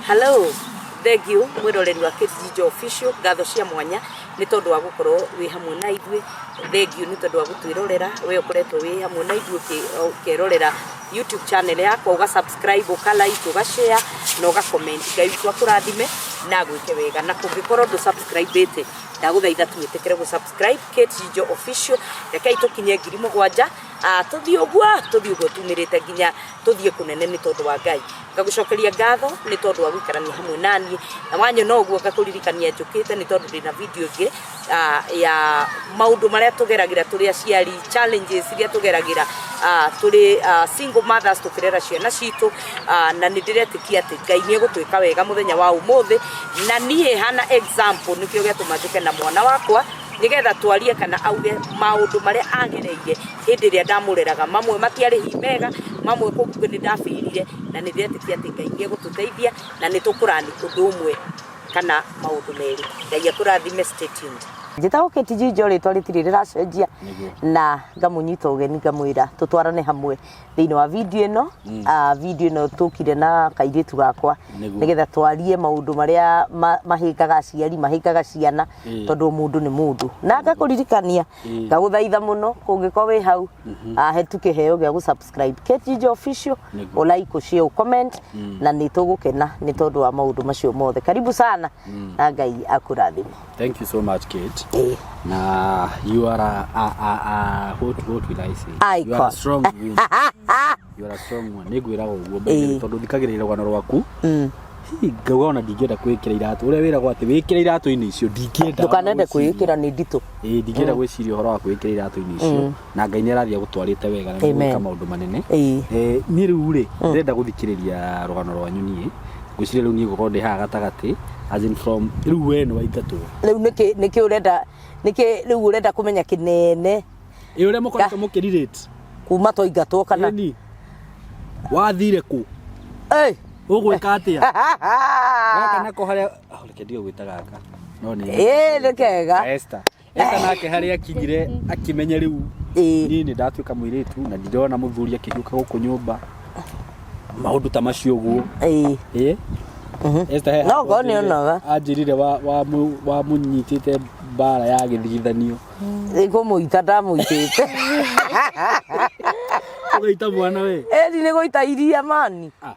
Hello, thank you mwĩroreri wa Kate Jijo Official, ngatho cia mwanya nĩ tondũ wa gũkorwo wĩ hamwe na ithuĩ. Thank you nĩ tondũ wa gũtwĩrorera, we ũkoretwo wĩ hamwe na ithuĩ ũkerorera YouTube channel yakwa, ũga subscribe, ũka like, ũga share na ũga comment. Ngai witũ akũrathime na agwĩke wega, na kũngĩkorwo ndũ subscribe ĩte, ndagũthaitha tu wĩtĩkĩre gũ subscribe Kate Jijo Official. Rekei tũkinye 7000. Tũthiĩ ũguo, tũthiĩ ũguo tumĩrĩte nginya tũthiĩ kũnene nĩ tondũ wa Ngai. Ngagũcokeria ngatho nĩ tondũ wa gũikarania hamwe naniĩ, na wanyona ũguo ngakũririkania njũkĩte nĩ tondũ ndĩna video ĩngĩ ya maũndũ marĩa tũgeragĩra tũrĩ aciari, challenges iria tũgeragĩra tũrĩ single mothers tũkĩrera ciana citũ, na nĩ ndĩretĩkia atĩ Ngai nĩ egũtwĩka wega mũthenya wa ũmũthĩ, na niĩ hana example nĩkĩo gĩatũma njũke na mwana wakwa nĩgetha twarie kana auge maũndũ marĩa agereire hĩndĩ ĩrĩa ndamũreraga. Mamwe matiarĩ hihi mega, mamwe kũngĩ nĩ ndabĩrire, na nĩ ndĩretĩkia atĩ Ngai nĩ egũtũteithia na nĩ tũkũrani ũndũ ũmwe kana maũndũ merĩ. Ngai akũrathime, stay tuned. Njĩtagwo Kate Jijo, rĩtwa rĩtirĩ rĩracenjia, na ngamũnyita ũgeni ngamwĩra tũtwarane hamwe thĩinĩ wa video ĩno. Video ĩno tũkire na kairĩtu gakwa nĩgetha twarie maũndũ marĩa mahĩngaga aciari, mahĩngaga ciana, tondũ mũndũ nĩ mũndũ. Na ngakũririkania, ngagũthaitha mũno, kũngĩkorwo wĩ hau, he tu kĩheo gĩa gũ-subscribe Kate Jijo Official, ũ like, ũ share, ũ comment, na nĩ tũgũkena nĩ tondũ wa maũndũ macio mothe. Karibu sana na Ngai akũrathime. Thank you so much, Kate. Na you are a what will I say? You are Icon. a strong woman. You are a strong woman. Nĩ ngwĩraga ũguo mbere tondũ thikagĩrĩria rũgano rwaku. Hihi ngauga ona ndingĩenda kwĩkĩra iratũ. Ũrĩa wĩragwo atĩ wĩkĩre iratũ-inĩ icio, ndingĩenda. Ndũkanende kwĩĩkĩra, nĩ nditũ. Ĩĩ, ndingĩenda gwĩciria ũhoro wa kwĩkĩra iratũ-inĩ icio. Na Ngai nĩ arathiĩ agũtwarĩte wega na Amen. nĩ maũndũ manene. Niĩ rĩu rĩ, ndĩrenda gũthikĩrĩria rũgano rwanyu niĩ. Ngwĩciria rĩu niĩ ngũkorwo ndĩ haha gatagatĩ, as in from rĩu we nĩ waingatwo. Rĩu nĩkĩ ũrenda, nĩkĩ rĩu ũrenda kũmenya kĩnene? Ĩ, ũrĩa mũkoretwo mũkĩrelate. Kuma twaingatwo kana? Ĩni. Wathire kũ? Ĩ! Ũgwĩka atĩa? Gaka nako harĩa, oh, reke ndige gwĩta gaka. No nĩ Ĩ, nĩ kega. Esther. Esther nake harĩa akinyire akĩmenya rĩu niĩ nĩ ndatuĩka mũirĩtu na ndirona mũthuri akĩhiũka gũkũ nyũmba, maũndũ ta macio ũguo. Ĩ. Esther he No handũ ngorwo nĩ onaga. Anjĩrire wamũnyitĩte mbara ya gĩthigithanio. Nĩ kũmũita ndamũitĩte. Ũgaita mwana we. Ĩni, nĩ gũita iria mani. Ah,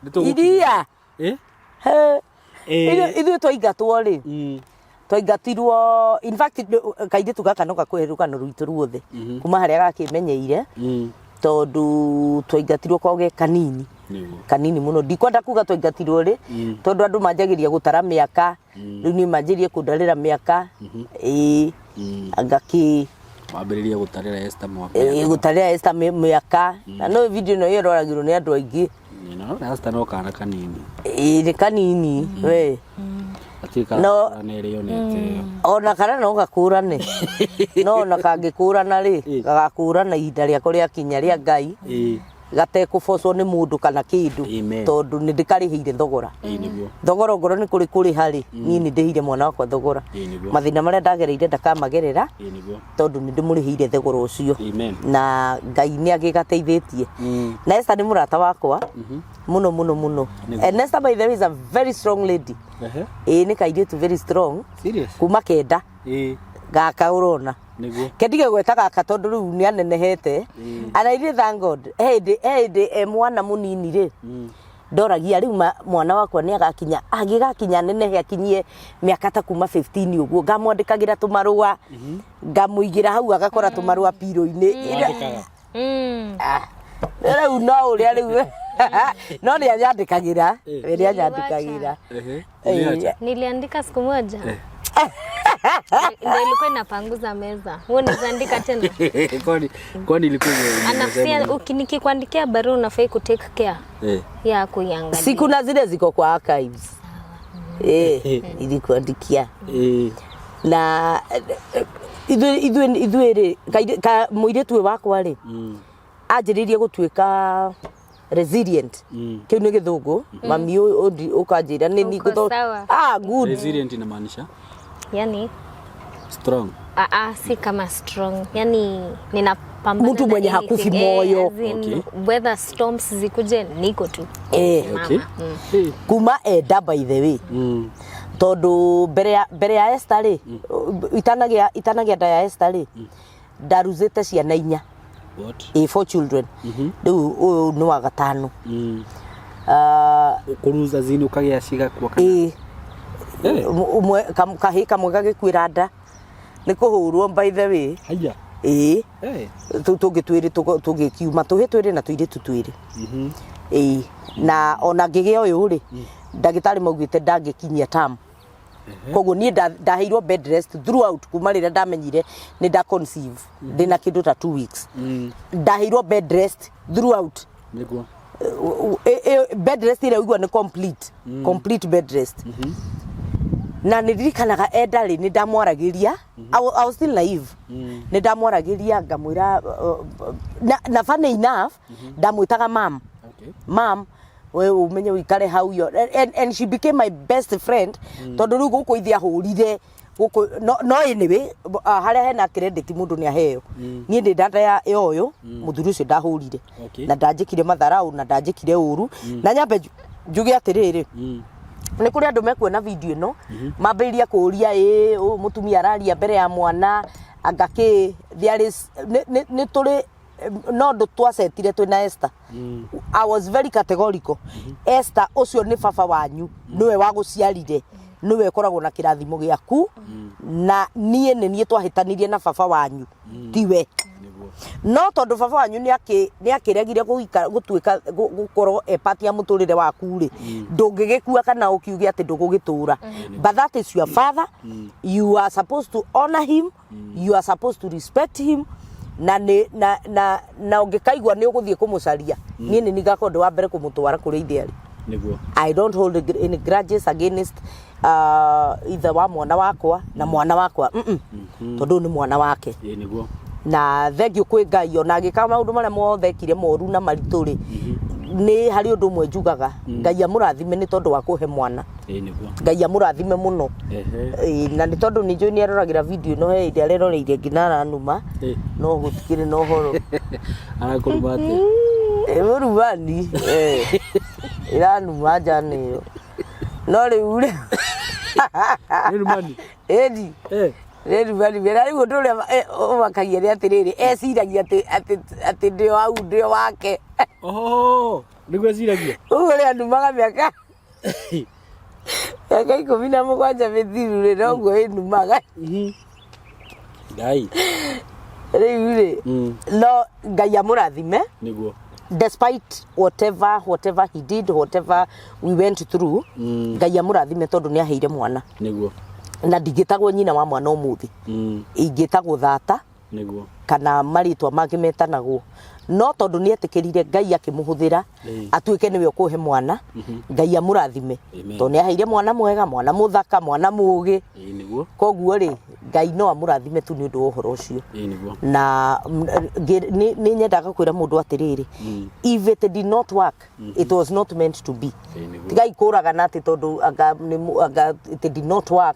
nĩ Iria. Ĩ? He. Ĩ. Ithuĩ twaingatwo rĩ, twaingatirwo, in fact kairĩtu gaka no gakũhe rũgano rwitũ ruothe kuma harĩa gakĩmenyeire, tondũ twaingatirwo ko ge kanini. Kanini mũno. Ndikwenda kuga twaingatirwo rĩ, tondũ andũ manjagĩria gũtara mĩaka. Rĩu niĩ manjĩrie kũndarĩra mĩaka, ĩĩ, anga kĩ. Wambĩrĩrie gũtarĩra Esther mwaka. Ĩĩ, gũtarĩra Esther mĩaka, na no video ĩno ĩroragirwo nĩ andũ aingĩ. No Esther no kana kanini. Ĩĩ, nĩ kanini we. Gatirĩ No- karakũra nĩ ĩrĩonete ĩyo. Ona kana no gakũrane, no ona kangĩkũrana rĩ, gagakũrana ihinda rĩako rĩakinya rĩa Ngai, gatekũbocwo nĩ mũndũ kana kĩndũ. Amen. Tondũ nĩ ndĩkarĩhĩire thogora. Ĩĩ nĩguo. Thogora ongorwo nĩ kũrĩ kũrĩha rĩ, niĩ nĩ ndĩhĩire mwana wakwa thogora. Ĩĩ nĩguo. Mathĩna marĩa ndagereire ndakamagerera, Ĩĩ nĩguo. tondũ nĩ ndĩmũrĩhĩire thogora ũcio. Amen. Na Ngai nĩ agĩgateithĩtie. Na Esther nĩ mũrata wakwa mũno mũno mũno. And Esther, by the way, is a very strong lady. Ĩĩ, nĩ kairĩtu very strong. Serious? Kuma kenda. Gaka ũrona. Kendige gweta gaka tondũ rĩu nĩ anenehete. And I really thank God. He hĩndĩ e mwana mũnini rĩ, ndoragia rĩu mwana wakwa nĩ agakinya, angĩgakinya nenehe akinyie mĩaka ta kuma 15 ũguo, ngamwandĩkagĩra tũmarũa, ngamũigĩra hau agakora tũmarũa piro-inĩ. Wandĩkaga? Ah, rĩu no ũrĩa rĩu no nĩ anyandĩkagĩra, we nĩ anyandĩkagĩra. Uliacha? Niliandika siku moja. Ndio ilikuwa inapanguza meza. Wewe unaweza andika tena? Kwani ilikuwa Anafia nikikuandikia barua unafai ku take care ya kuiangalia. Si kuna zile ziko kwa archives, ilikuandikia. Na ithuĩ rĩ, mũirĩtu ũyũ wakwa rĩ, anjĩrĩirie gũtuĩka resilient. Kĩu nĩ Gĩthũngũ, mami, ũkanjĩra nĩ Uko sawa. Ah, good. Resilient inamaanisha? Yani Strong. Ah, ah, si kama strong. Yani nina pambana Mtu na mwenye hakufi anything. Eh, moyo. as in, Okay. whether storms zikuje niko tu. Mama. Okay. Kuma enda by the way, tondu mbere ya Esther rĩ, itanagia nda ya Esther rĩ, ndaruzĩte ciana inya. What? Ĩ, four children. Rĩu ũyũ nĩ wa gatano. Ah, Kũruza zini ũkagĩa cigakua kana? Ĩ. Eh. Ũmwe kahĩĩ kamwe gagĩkuĩra nda nĩ kũhũrwo, by the way. Haya. Ĩ. Tũu tũngĩ twĩrĩ tũgĩkiuma tũhĩ twĩrĩ na tũirĩtu twĩrĩ. Ĩ, na ona ngĩgĩa ũyũ rĩ, ndagĩtarĩ maugĩte ndangĩkinyia term, koguo niĩ ndaheirwo bed rest throughout kuma rĩrĩa ndamenyire nĩ nda conceive ndĩna kĩndũ ta 2 weeks. Ndaheirwo bed rest throughout. Bed rest ĩrĩa ũigua nĩ complete bed rest. Na nĩ ndirikanaga enda rĩ, nĩ ndamwaragĩria. I was still naive. Nĩ ndamwaragĩria ngamwĩra, na funny enough ndamwĩtaga mam. Mam, we umenye uikare hau yo, and she became my best friend, tondu riu guku ithe ahurire guku no anyway, haria hena credit mundu ni aheo. Niĩ ndĩ ndanda ya ũyũ muthuri ũcio ndahũrire na ndanjĩkire matharau na ndanjĩkire ũru, na nyambe njuge atĩrĩrĩ, nĩ kũrĩ andũ mekuona video ĩno mambĩrĩria kũũria, ĩ, ũyũ mũtumia araria mbere ya mwana anga kĩ? There is nĩ tũrĩ no ndũ twacetire twĩna Esther. I was very categorical. Esther, ũcio nĩ baba wanyu, nĩwe wagũciarire, nĩwe ũkoragwo na kĩrathimo gĩaku, na niĩ nĩ niĩ twahĩtanirie na baba wanyu, tiwe. No tondũ baba wanyu nĩ akĩregire gũtuĩka gũkorwo e part ya mũtũrĩre waku rĩ, ndũngĩgĩkua kana ũkiuge atĩ ndũgũgĩtũra. But that is your father. You are supposed to honor him, you are supposed to respect him. Na nĩ na ũngĩkaigua nĩ ũgũthiĩ kũmũcaria, niĩ nĩ ngakorwo ndĩ wa mbere kũmũtwara kũrĩa ithe arĩ. I don't hold any grudges against ithe wa mwana wakwa na mwana wakwa, tondũ ũyũ nĩ mwana wake. Na thengio kwĩ Ngai, ona agĩka maũndũ marĩa mothe ekire moru na maritũ rĩ, nĩ harĩ ũndũ ũmwe njugaga, Ngai amũrathime nĩ tondũ wa kũhe mwana. Ngai amũrathime mũno. Ĩĩ, na nĩ tondũ nĩ njũĩ nĩ aroragĩra video ĩno, he hĩndĩ areroreire nginya aranuma. No gũtikĩrĩ na ũhoro. Arakũruma atĩa? Ĩ, mũrumani. Eh, ĩranuma njana ĩyo, no rĩu rĩ, Nĩ rumani? Ĩni. Nĩ rumani wĩra. Rĩu ũndũ ũrĩa ũmakagia nĩ atĩrĩrĩ, eciragia atĩ ndĩo hau ndĩo wake. Oh, nĩguo eciragia. Ũguo rĩ, anumaga mĩaka 17 mĩthiru rĩ, noguo ĩnumaga. Ngai. Rĩu rĩ, no Ngai amũrathime. Despite whatever he did, whatever we went through, Ngai amũrathime tondũ nĩ aheire mwana. Na ndingĩtagwo nyina wa mwana ũmũthĩ, ingĩtagwo thata kana marĩtwa mangĩ metanagwo, no tondũ nĩ etĩkĩrire Ngai akĩmũhũthĩra atuĩke nĩwe ũkũhe mwana, Ngai amũrathime. Amen. Tondũ nĩ aheire mwana mwega, mwana mũthaka, mwana mũgĩ. Koguo rĩ, Ngai no amũrathime tu nĩ ũndũ wa ũhoro ũcio. Na nĩ nyendaga kwĩra mũndũ atĩrĩrĩ, if it did not work, it was not meant to be. Tigai kũragana atĩ tondũ anga anga it did not work.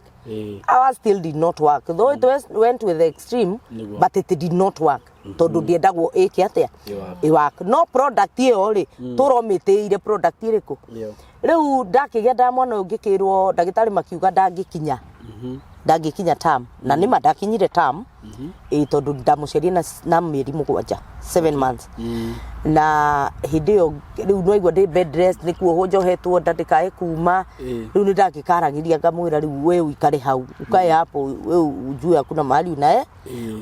Ours still did not work, though it went with the extreme. But it did not work tondũ ndiendagwo ĩke atĩa? Ĩwork. Ĩwork. No product ĩyo rĩ, tũromĩtĩire product ĩrĩkũ? Ĩyo. Rĩu ndakĩgĩa nda mwana ũyũ, ngĩkĩrwo ndagĩtarĩ makiuga ndangĩkinya term, na nĩma ndakinyire term, ĩ, tondũ ndamũciarire na mĩeri 7, 7 months. Na hĩndĩ ĩyo rĩu nwaigua ndĩ bed rest, nĩ kuohwo njohetwo nda ndĩkae kuma. Rĩu nĩ ndangĩkaragĩria ngamwĩra, rĩu we ũikare hau, ukae hapo, we ujue hakuna mahali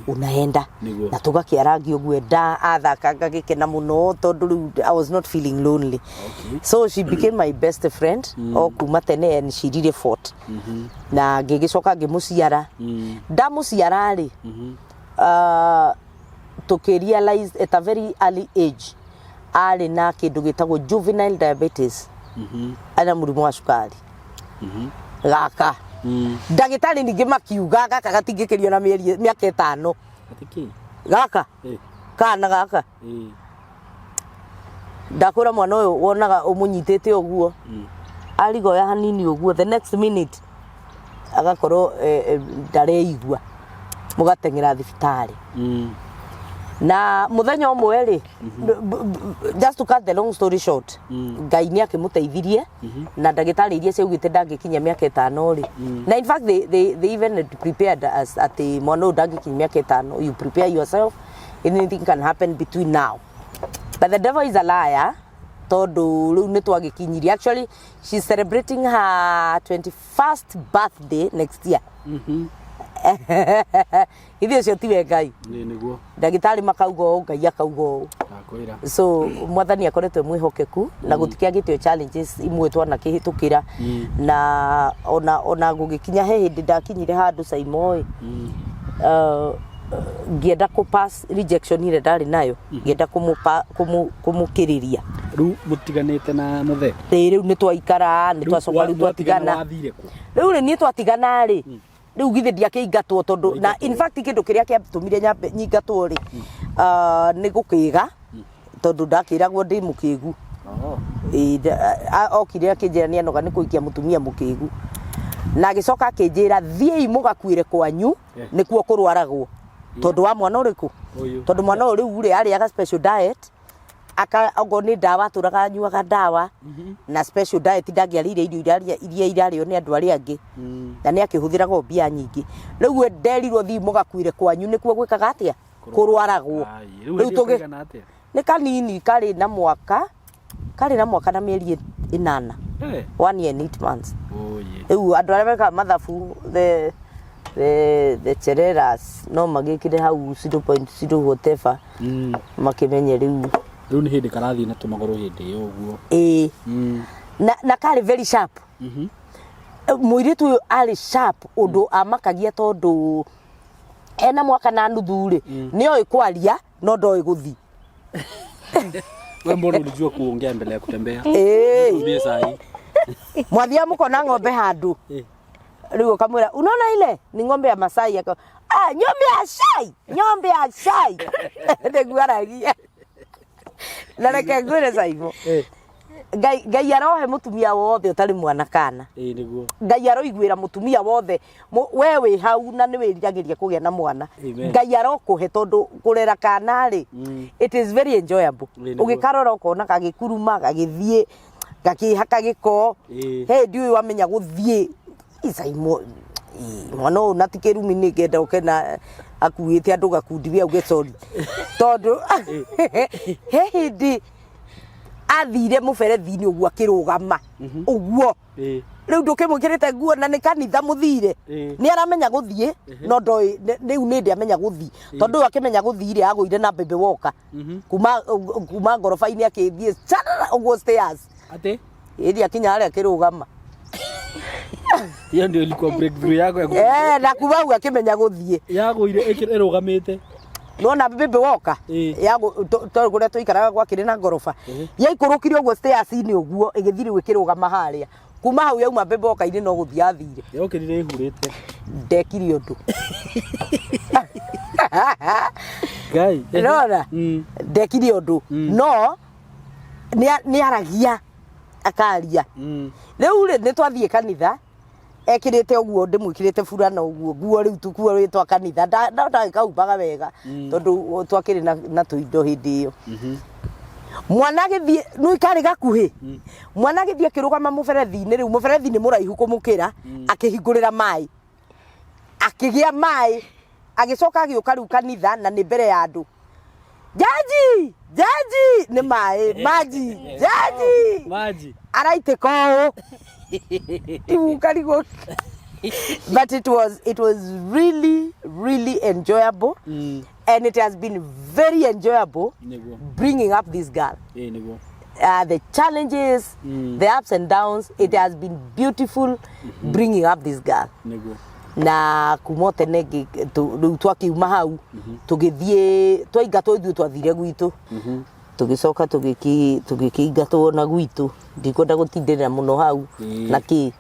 unaenda. Na tũgakĩarangia ũguo nda athaka ngagĩkena mũno tondũ rĩu I was not feeling lonely. So she became my best friend o kuma tene, and she really fought. Na ngĩgĩcoka ngĩmũciara. Ndamũciara rĩ, tũkĩ realize at a very early age arĩ na kĩndũ gĩtagwo juvenile diabetes, arĩ na mũrimũ wa cukari gaka. Ndagĩtarĩ ningĩ makiuga gaka gatingĩkĩrio na mĩeri mĩaka 5. Atĩ kĩ? Gaka kana gaka. Ndakwĩra mwana ũyũ wonaga ũmũnyitĩte ũguo, arigoya hanini ũguo, the next minute agakorwo ndareigua, mũgateng'era thibitarĩ. Na muthenya ũmwe rĩ, just to cut the long story short, Ngai nĩ akĩmũteithirie na ndagĩtarĩ iria ciaugĩte ndangĩkinyia mĩaka 5 rĩ, na in fact they even had prepared us atĩ mwana ũyũ ndangĩkinyia mĩaka 5, you prepare yourself, anything can happen between now. But the devil is a liar, tondũ rĩu nĩ twagĩkinyirie. Actually, she's celebrating her 21st birthday next year. Ithuĩ ũcio tiwe Ngai. Nĩ nĩguo. Ndagĩtarĩ makauga ũũ, Ngai akauga ũũ. Ndakwĩra. So mwathani akoretwo e mwĩhokeku na gũtikĩagĩte challenges imwe twanakĩhĩtũkĩra, na ona gũgĩkinya he hĩndĩ ndakinyire handũ Saimo ĩ, ngĩenda kũ pass rejection ĩrĩa ndarĩ nayo, ngĩenda kũmũkĩrĩria. Rĩu mũtiganĩte na mũthee? Ĩĩ, rĩu nĩ twaikara, nĩ twacoka rĩu twatigana. Wathire kũ? Rĩu rĩ, niĩ twatigana rĩ, rĩu githĩ ndiakĩingatwo, tondũ na in fact kĩndũ kĩrĩa kĩatũmire nyambe nyingatwo rĩ, nĩ gũkĩga, tondũ ndakĩragwo ndĩ mũkĩgu. Ĩĩ, okire akĩnjĩra nĩ anoga nĩ kũhikia mũtumia mũkĩgu, na agĩcoka akĩnjĩra, "Thiĩi mũgakuĩre kwanyu, nĩkuo kũrwaragwo." Tondũ wa mwana ũrĩkũ? Ũyũ. Tondũ mwana ũyũ rĩu rĩ, arĩaga special diet, aka okorwo nĩ ndawa atũraga anyuaga ndawa na special diet, ndangĩarĩire irio iria irarĩo nĩ andũ arĩa angĩ, na nĩ akĩhũthĩraga mbia nyingĩ. Rĩu we nderirwo, "Thiĩ mũgakuĩre kwanyu, nĩkuo gwĩkaga atĩa, kũrwaragwo." Ai, rĩu Rĩu hĩndĩ ĩyo kaigana atĩa? Nĩ kanini, karĩ na mwaka na mĩeri 8. 1 year and 8 months. Oye. Rĩu andũ arĩa mekaga mathabu, the chereras, no magĩkĩre hau 0.0 whatever, makĩmenye rĩu. Rĩu nĩ hĩndĩ karathiĩ na tũmagũrũ hĩndĩ ĩyo ũguo. Ĩĩ. Na karĩ very sharp. Mũirĩtu ũyũ arĩ sharp ũndũ amakagia, tondũ ena mwaka na nuthu rĩ, nĩ oĩ kwaria no ndoĩ gũthi. Wewe mbona ulijua kuongea mbele ya kutembea? Ĩĩ. Tuambie saa hii. Mwathiaga mũkona ng'ombe handũ, rĩu ũkamwĩra, "Unaona ile ni ng'ombe ya Masai?" Aka, "Ah, ng'ombe ya Shai, ng'ombe ya Shai." Nĩguo aragia. Na reke ngwĩre Saimo, Ngai arohe mũtumia wothe ũtarĩ mwana kana. Ĩĩ nĩguo. Ngai aroiguĩra mũtumia wothe we wĩ hau na nĩ wĩriragĩria kũgĩa na mwana. Amen. Ngai arokũhe, tondũ kũrera kana rĩ, it is very enjoyable. Ĩĩ nĩguo. Ũgĩkarora ũkona gagĩkuruma, gagĩthiĩ, gakĩhaka gĩko. He ndiũĩ wamenya gũthiĩ Icaimo, mwana ũyũ na ti kĩrumi, nĩ ngenda ũke na akuĩte andũ gakundi we auge sorry, tondũ he hĩndĩ athire mũberethi-inĩ ũguo akĩrũgama ũguo. Rĩu ndũkĩmwĩkĩrĩte nguo na nĩ kanitha mũthire. Nĩ aramenya gũthiĩ no ndoĩ rĩu nĩ ndĩ amenya gũthiĩ, tondũ ũyũ akĩmenya gũthiĩ rĩ, agũire na baby walker kuma ngoroba-inĩ, akĩthiĩ carara ũguo stairs. Ati? Ĩthi akinya harĩa akĩrũgama. Hiyo ndio ilikuwa breakthrough yako ya Eh, na kuma hau akĩmenya gũthiĩ. Yagũire ĩrũgamĩte. Nona baby walker tondũ kũrĩa tũikaraga gwakĩrĩ na ngoroba, yaikũrũkire ũguo stairs-inĩ ũguo, ĩgĩthiĩ rĩu ĩkĩrũgama harĩa. Kuma hau yauma baby walker-inĩ no gũthiĩ athire. Yokĩrire ĩhurĩte. Ndekire ũndũ. Ngai. Nona ndekire ũndũ, no nĩ aragia, akaria. Rĩu rĩ, nĩ twathiĩ kanitha ekĩrĩte ũguo, ndĩmwĩkĩrĩte burana ũguo, nguo rĩu tukuo rĩ twa kanitha, ndagĩkahumbaga wega tondũ twakĩrĩ na tũindo hĩndĩ ĩyo. Mwana agĩthiĩ, nĩ karĩ gakuhĩ, mwana agĩthiĩ akĩrũgama mũberethi-inĩ. Rĩu mũberethi nĩ mũraihu kũmũkĩra, akĩhingũrĩra maĩ, akĩgĩa maĩ, agĩcoka agĩũka rĩu kanitha na nĩ mbere ya andũ, "Jaji, jaji, nĩ maĩ maji, jaji." Maji. Araitĩka ũũ ibukarigwo. But it was really, really enjoyable, and it has been very enjoyable bringing up this girl. Ĩĩ nĩguo. The challenges, the ups and downs, it has been beautiful bringing up this girl. Na kuma o tene rĩu twakiuma hau, tũgĩthiĩ, twaingatwo ithuĩ twathire gwitũ, tũgĩcoka tũgĩkĩingatwo na gwitũ. Ndikwenda gũtindĩrĩra mũno hau. Na kĩ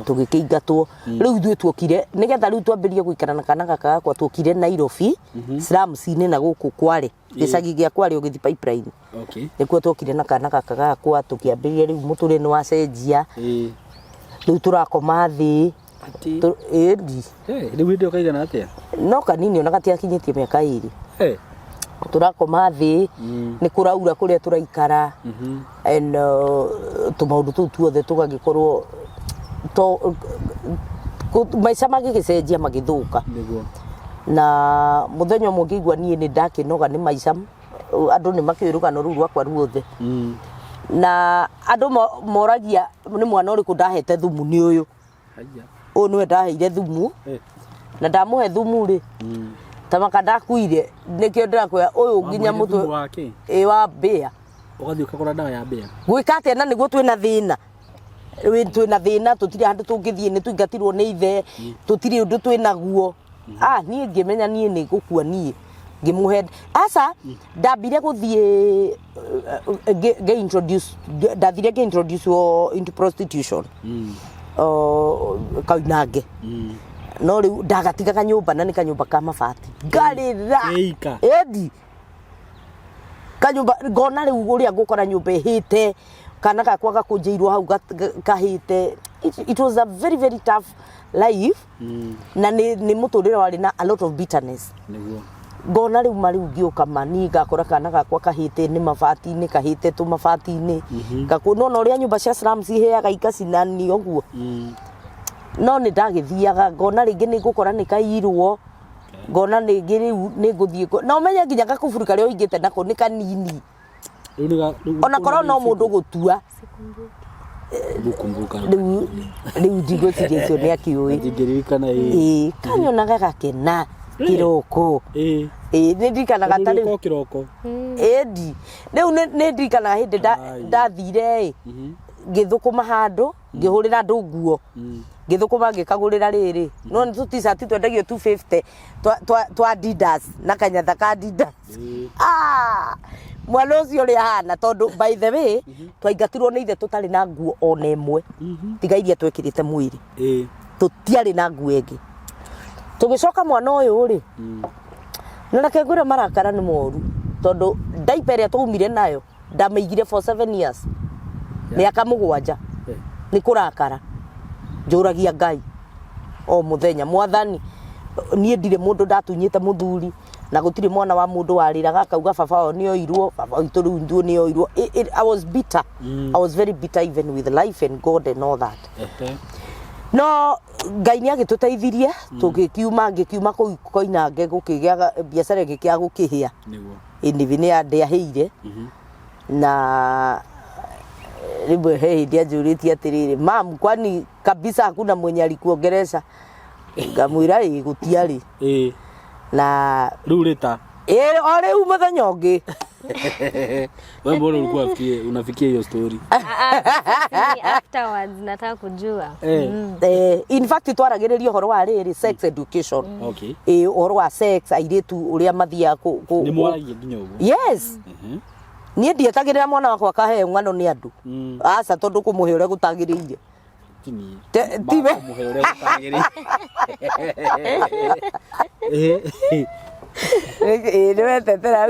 tũgĩkĩingatwo. Rĩu ithuĩ tuokire nĩgetha rĩu twambĩrĩrie gũikara na kana gaka gakwa, tuokire Nairobi slums-inĩ na gũkũ Kware, gĩcagi gĩa Kware ũgĩthiĩ Pipeline. Nĩkuo tuokire na kana gaka gakwa, tũkĩambĩrĩria. Rĩu mũtũrĩre nĩ wacenjia. Rĩu tũrakoma thĩ. Ati. Ĩndi. Rĩu hĩndĩ ĩyo kaigana atĩa? No kanini, ona gatiakinyĩtie mĩaka 2. Tũrakoma thĩ, nĩ kũraura kũrĩa tũraikara, and tũmaũndũ tũu tuothe tũgagĩkorwo to maica magĩgĩcenjia, magĩthũka. Na mũthenya ũmwe ngĩigua niĩ nĩ ndakĩnoga nĩ maica. Andũ nĩ makĩũĩ rũgano rũu rwakwa ruothe, na andũ moragia nĩ mwana ũrĩkũ ndahete thumu. Nĩ ũyũ. Haya. Ũyũ nĩwe ndaheire thumu. Na ndamũhe thumu rĩ, tamaka ndakuire. Nĩkĩo ndĩrakwĩra ũyũ nginya Wamũheire mũtwe thumu wa kĩ? Ĩ, wa mbĩa. Ũgathiĩ ũkagũra ndawa ya mbĩa. Gwĩka atĩa? Na nĩguo twĩna thĩna. Twĩna thĩna, tũtirĩ handũ tũngĩthiĩ, nĩ tũingatirwo nĩ ithe, tũtirĩ ũndũ twĩ naguo. Ah, niĩ ngĩmenya niĩ nĩ gũkua. Niĩ ngĩmũhe aca. Ndambire gũthiĩ ngĩ introduce, ndathire ngĩ introduce into prostitution Koinange. No rĩu ndagatigaga nyũmba, na nĩ kanyũmba ka mabati, ngarĩra. Ĩika. Ĩndi kanyũmba, ngona rĩu ũrĩa ngũkora nyũmba ĩhĩte, kana gakwa gakũnjĩirwo hau kahĩte. It was a very very tough life, na nĩ mũtũrĩre warĩ na a lot of bitterness. Ngona rĩu ma rĩu ngĩũka ma niĩ ngakora kana gakwa kahĩte nĩ mabati-inĩ, kahĩte tũmabati-inĩ gakũ nona ũrĩa nyũmba cia slums ihĩaga ikacinanio ũguo. No nĩ ndagĩthiaga, ngona rĩngĩ nĩ ngũkora nĩ kairwo, ngona rĩngĩ rĩu nĩ ngũthiĩ na ũmenye nginya gakuburi karĩa ũhingĩte nako nĩ kanini. Rĩu nĩ rĩu Ona korwo no mũndũ gũtua. Gukumbuka. Rĩu ndigwĩciria icio nĩ akĩũĩ. Ndingĩririkana ĩ. Ĩĩ, kanyonaga gakena kĩroko. Ĩĩ, nĩ ndirikanaga ta rĩu Rĩu kĩroko. Ĩndi rĩu nĩ ndirikanaga hĩndĩ Ai. ndathire ĩ ngĩthũkũma handũ, ngĩhũrĩra andũ nguo, ngĩthũkũma, ngĩkagũrĩra rĩrĩ, no nĩ tũ-t-shirt twendagio 250 twa Adidas na kanyatha ka Adidas. Ah, mwana ũcio ũrĩa ahana, tondũ by the way twaingatirwo nĩ ithe tũtarĩ na nguo ona ĩmwe tiga iria twekĩrĩte mwĩrĩ. Tũtiarĩ na nguo ĩngĩ. Tũgĩcoka mwana ũyũ rĩ, na reke ngwĩre, marakara nĩ moru, tondũ ndaipa ĩrĩa twaumire nayo ndamĩigire for 7 years, mĩaka 7. Nĩ kũrakara njũragia Ngai o mũthenya, Mwathani, niĩ ndirĩ mũndũ ndatunyĩte mũthuri, na gũtirĩ mwana wa mũndũ warĩraga akauga baba wao nĩ oirwo, baba witũ rĩu ithuĩ nĩ oirwo. I was bitter. I was very bitter even with life and God and all that. No Ngai nĩ agĩtũteithirie, tũgĩkiuma, ngĩkiuma kũu Koinange, gũkĩgĩa biacara, ĩgĩkĩa gũkĩhĩa. Ĩnĩbĩ nĩ ndĩahĩire, na rĩmwe he hĩndĩ anjũrĩtie atĩrĩrĩ, "Mam, kwani kabisa hakuna mwenye alikuongelesha?" Ngamwĩra ĩ gũtiarĩ. Na Rĩu rĩta. Ĩ, o rĩu mũthenya ũngĩ. Wewe mbona ulikuwa unafikia hiyo story? Ah, ah, ni afterwards nataka kujua. In fact twaragĩrĩria ũhoro wa rĩrĩ, sex education. Ĩ, ũhoro wa sex, airĩtu ũrĩa mathiaga Nĩ mwaragia nginya ũguo? Yes. Niĩ ndietagĩrĩra mwana wakwa akaheo ng'ano nĩ andũ. Aca, tondũ kũmũhe ũrĩa gũtagĩrĩire. Ti niĩ. Tiwe. Makũmũhe ũrĩa gũtagĩrĩire. Ĩ, nĩ wetetera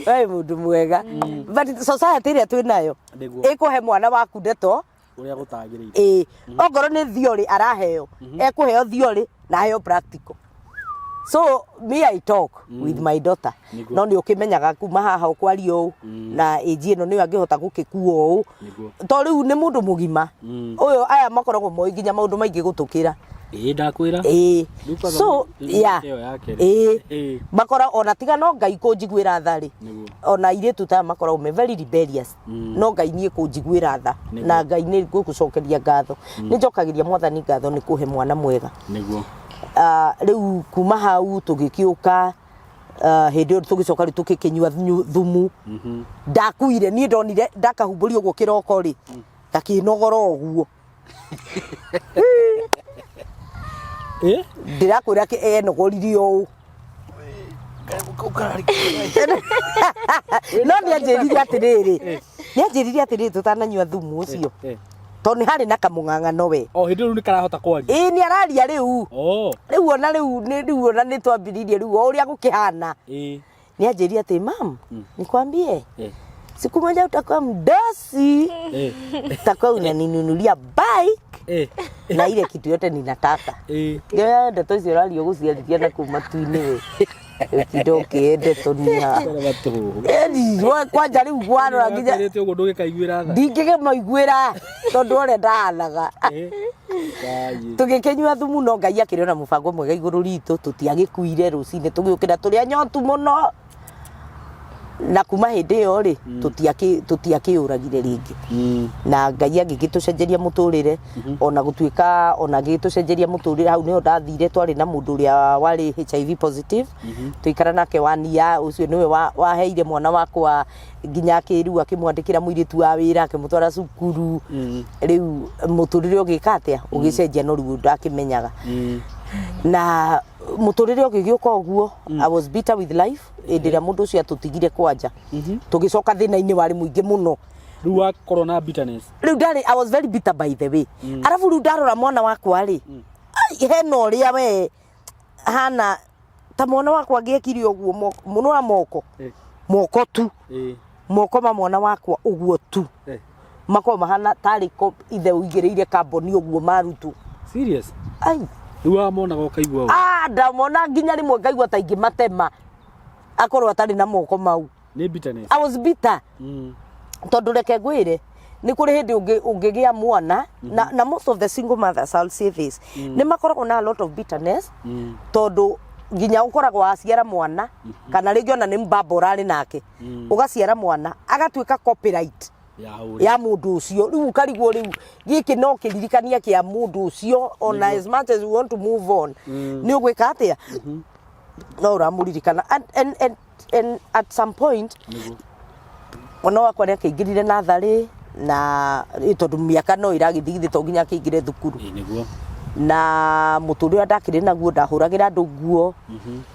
we mũndũ mwega, but society ĩrĩa twĩ nayo ĩkũhe mwana waku ndeto ũrĩa gũtagĩrĩire. Ĩ, ongorwo nĩ theory araheo, ekũheo theory na aheo practical. So me, I talk with my daughter. No nĩ ũkĩmenyaga kuma haha ũkwaria ũũ, na ĩnji ĩno nĩyo angĩhota gũgĩkua ũũ. To rĩu nĩ mũndũ mũgima ũyũ, aya makoragwo moĩ nginya maũndũ maingĩ gũtũkĩra. Ĩ, ndakwĩra. Ĩĩ. Rĩu kwanza So yeah. ĩyo yake rĩ. Ĩĩ. Makora ona tiga no Ngai kũnjiguĩra tha rĩ, ona airĩtu ta aya makoragwo me very rebellious. No Ngai niĩ kũnjiguĩra tha, na Ngai nĩ ngũgũcokeria ngatho, nĩ njokagĩria Mwathani ngatho nĩ kũhe mwana mwega. Ah, rĩu kuma hau tũgĩkĩũka, ah, hĩndĩ ĩyo tũgĩcoka rĩu tũgĩkĩnyua thumu. Ndakuire niĩ, ndonire ndakahumbũria ũguo kĩroko rĩ, gakĩnogora ũguo. Ndĩrakwĩra enogoririe ũũ, no nĩ anjĩrire atĩrĩrĩ, nĩ anjĩrire atĩrĩrĩ, tũtananyua thumu ũcio, tondũ nĩ harĩ na kamũng'ang'ano we. O hĩndĩ rĩu nĩ karahota kwaria. Ĩĩ, nĩ araria rĩu. Rĩu ona rĩu nĩ rĩu ona nĩ twambĩrĩirie rĩu o ũrĩa gũkĩhana. Nĩ anjĩrire atĩ, "Mam, nikwambie, Siku moja utakuwa mdosi, utakuwa unaninunulia bike na ile kitu yote ninataka. Ngĩoya ndeto icio ũraria ũgũciarithia na kũu matu-inĩ we, ũtinda ũkĩendeto nia. Tara matũhũhũ. Ĩni, kwanja rĩu gwarora nginya Wakwĩrĩte ũguo ndũgĩkaiguĩra tha. Ndingĩkĩmaiguĩra tondũ ũrĩa ndahanaga. Ngai. Tũgĩkĩnyua thumu, no Ngai akĩrĩ ona mũbango mwega igũrũ ritũ. Tũtiagĩkuire. Rũcinĩ tũgĩũkĩra tũrĩ anyotu mũno, na kuma hĩndĩ ĩyo rĩ, tũtiakĩũragire rĩngĩ. Na Ngai agĩgĩtũcenjeria mũtũrĩre, ona gũtuĩka ona agĩgĩtũcenjeria mũtũrĩre, hau nĩho ndathire twarĩ na mũndũ ũrĩa warĩ HIV positive, tũikara nake wania ũcio nĩwe waheire mwana wakwa nginya akĩrua, akĩmwandĩkĩra mũirĩtu wa wĩra, akĩmũtwara cukuru. Rĩu mũtũrĩre ũgĩka atĩa? Ũgĩcenjia, no rĩu ndakĩmenyaga. Na mũtũrĩre ũgĩgĩũka ũguo. I was bitter with life hĩndĩ ĩrĩa mũndũ ũcio atũtigire. Kwanja tũgĩcoka thĩna-inĩ warĩ mũingĩ mũno. Rĩu wakorwo na bitterness. Rĩu ndarĩ, I was very bitter, by the way. Arabu rĩu ndarora mwana wakwa rĩ, ai, hena ũrĩa we hana ta mwana wakwa angĩekire ũguo mũno wa moko. Moko tu. Moko ma mwana wakwa ũguo tu. Makorwo mahana tarĩ ithe ũigĩrĩire kamboni ũguo marutu. Serious? Ai. Rĩu wamonaga ũkaigua ũũ? Ah, ndamona nginya rĩmwe ngaigua ta ingĩmatema akorwo atarĩ na moko mau. Nĩ bitterness. I was bitter. Tondũ reke ngwĩre, nĩ kũrĩ hĩndĩ ũngĩgĩa mwana na most of the single mothers, I'll say this, nĩ makoragwo na a lot of bitterness, tondũ nginya ũkoragwo waciara mwana, kana rĩngĩ ona nĩ mbamba ũrarĩ nake, ũgaciara mwana agatuĩka copyright Ya ũrĩa. Ya mũndũ ũcio. Rĩu ũkarigwo, rĩu gĩkĩ no kĩririkania kĩa mũndũ ũcio, ona as much as you want to move on, nĩ ũgwĩka atĩa? No ũramũririkana. And at some point mwana wakwa nĩ akĩingĩrire natharĩ na tondũ mĩaka no ĩragĩthiĩ, githĩ to nginya akĩingĩre thukuru? Ĩĩ, nĩguo. Na mũtũrĩre ũrĩa ndakĩrĩ naguo, ndahũragĩra andũ nguo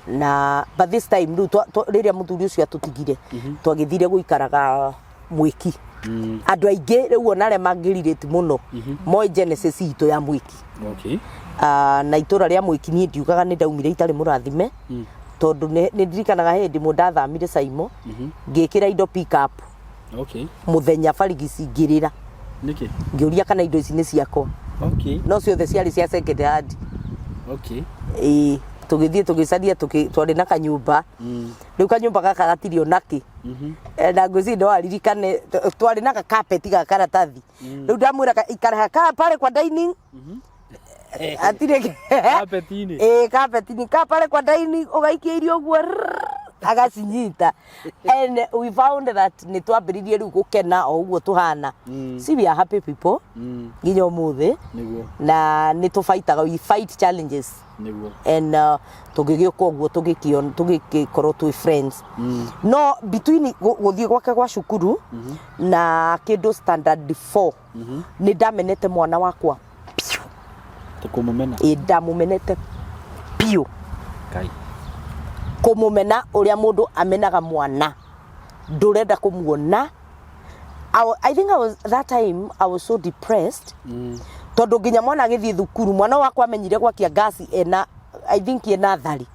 na, but this time rĩu rĩrĩa mũthuri ũcio atũtigire, twagĩthire gũikaraga Mwĩki. Andũ aingĩ rĩu ona arĩa mangĩrirĩti mũno moĩ genesis itũ ya Mwĩki. Ah, na itũra rĩa Mwĩki, niĩ ndiugaga nĩ ndaumire itarĩ mũrathime, tondũ nĩ ndirikanaga hĩndĩ ĩmwe ndathamire Caimo, ngĩkĩra indo pick up mũthenya barigici, ngĩrĩra. Nĩkĩ? Ngĩũria kana indo ici nĩ ciakwa. No ciothe ciarĩ cia second hand. Ĩĩ, tũgĩthiĩ tũgĩcaria, twarĩ na kanyũmba. Rĩu kanyũmba gaka gatirĩ onakĩ. Na ngwĩciria no aririkane twarĩ na gakapeti ga karatathi. Rĩu ndamwĩra ikara kaa pale kwa dining, atirĩ Carpet-inĩ? Ĩĩ, carpet-inĩ, kaa pale kwa dining, ũgaikia irio ũguo rrrr, agacinyita. And we found that nĩ twambĩrĩirie rĩu gũkena o ũguo tũhana. See, we are happy people nginya ũmũthĩ. Na nĩ tũbaitaga, we fight challenges. And tũgĩgĩũka ũguo, tũgĩkorwo twĩ friends. No between gũthiĩ gwake gwa cukuru na kĩndũ standard 4, nĩ ndamenete mwana wakwa biũ. Tũkũmũmena. Ĩ, ndamũmenete biũ. Ngai. Kũmũmena ũrĩa mũndũ amenaga mwana, ndũrenda kũmuona. I think I was, that time I was so depressed, tondũ nginya mwana agĩthiĩ thukuru, mwana wakwa amenyire gwakia ngasi ena, I think ena thari.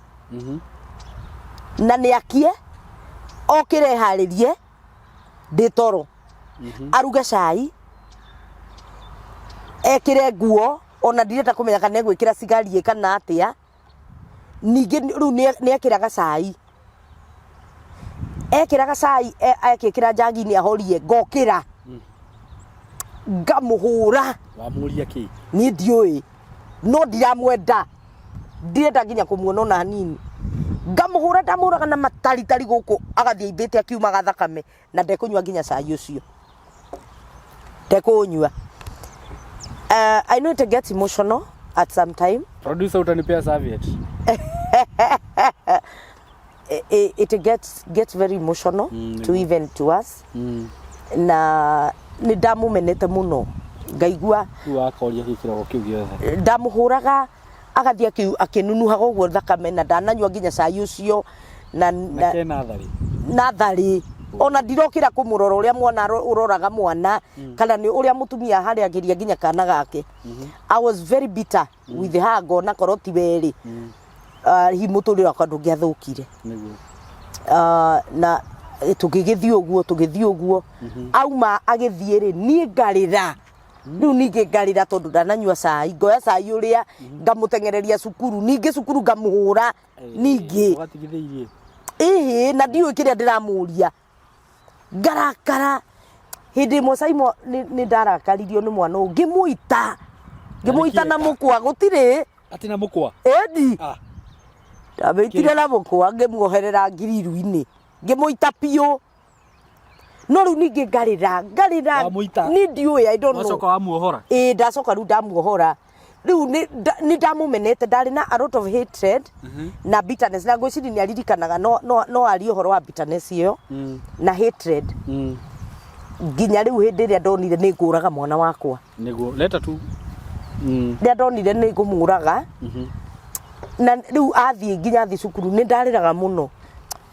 Na nĩ akie okĩre, harĩrie ndĩ toro, aruge cai, ekĩre nguo, ona ndirenda kũmenya kana egwĩkĩra cigari kana atĩa. Ningĩ rĩu nĩ ekĩraga cai, ekĩraga cai, akĩkĩra njagi-inĩ, ahorie, ngokĩra ngamũhũra. Wamũria kĩ? Niĩ ndiũĩ, no ndiramwenda, ndirenda nginya kũmuona ona hanini. Ngamũhũra, ndamũhũraga na mataritari gũkũ, agathiĩ aimbĩte akiumaga thakame, na ndekũnyua nginya cai ũcio, ndekũũnyua. I know it gets emotional at some time. Producer, utanipea serviette. It gets very emotional to even to us. Na nĩ ndamũmenete mũno, ngaigua Rĩu wakoria kĩ kĩrogo kĩu gĩothe? Ndamũhũraga agathiĩ akĩnunuhaga ũguo thakame, na ndananyua nginya cai ũcio na Na kena tharĩ. Na tharĩ, ona ndirokĩra kũmũrora ũrĩa mwana ũroraga mwana, kana nĩ ũrĩa mũtumia harĩagĩria nginya kana gake. I was very bitter with her, ngona korwo ti werĩ, hihi mũtũrĩre wakwa ndũngĩathũkire. Na Tũgĩgĩthiĩ ũguo, tũgĩthiĩ ũguo, auma agĩthiĩ rĩ, niĩ ngarĩra. Rĩu ningĩ ngarĩra tondũ ndananyua cai, ngoya cai ũrĩa ngamũteng'ereria cukuru, ningĩ cukuru ngamũhũra ningĩ. Watigithĩirie. Ĩhĩ, na ndiũĩ kĩrĩa ndĩramũria, ngarakara. Hĩndĩ ĩmwe, Saimo, nĩ ndarakaririo nĩ mwana ũyũ, ngĩmũita, ngĩmũita na mũkwa gũtirĩ. Atĩ na mũkwa? Ĩni. Ah. Ndamĩitire na mũkwa, ngĩmuoherera ngiriru-inĩ, ngĩmũita biũ. No rĩu ningĩ ngarĩra, ngarĩra. Wamũita? Niĩ ndiũĩ, I don't know. Wacoka wamuohora? Ĩĩ, ndacoka rĩu ndamuohora. Rĩu nĩ ndamũmenete, ndarĩ na a lot of hatred na bitterness, na ngwĩciria nĩ aririkanaga, no arie ũhoro wa bitterness ĩyo na hatred, nginya rĩu hĩndĩ ĩrĩa ndonire nĩ ngũraga mwana wakwa. Nĩguo leta tu. Rĩrĩa ndonire nĩ ngũmũraga, na rĩu athiĩ nginya athiĩ cukuru, nĩ ndarĩraga mũno,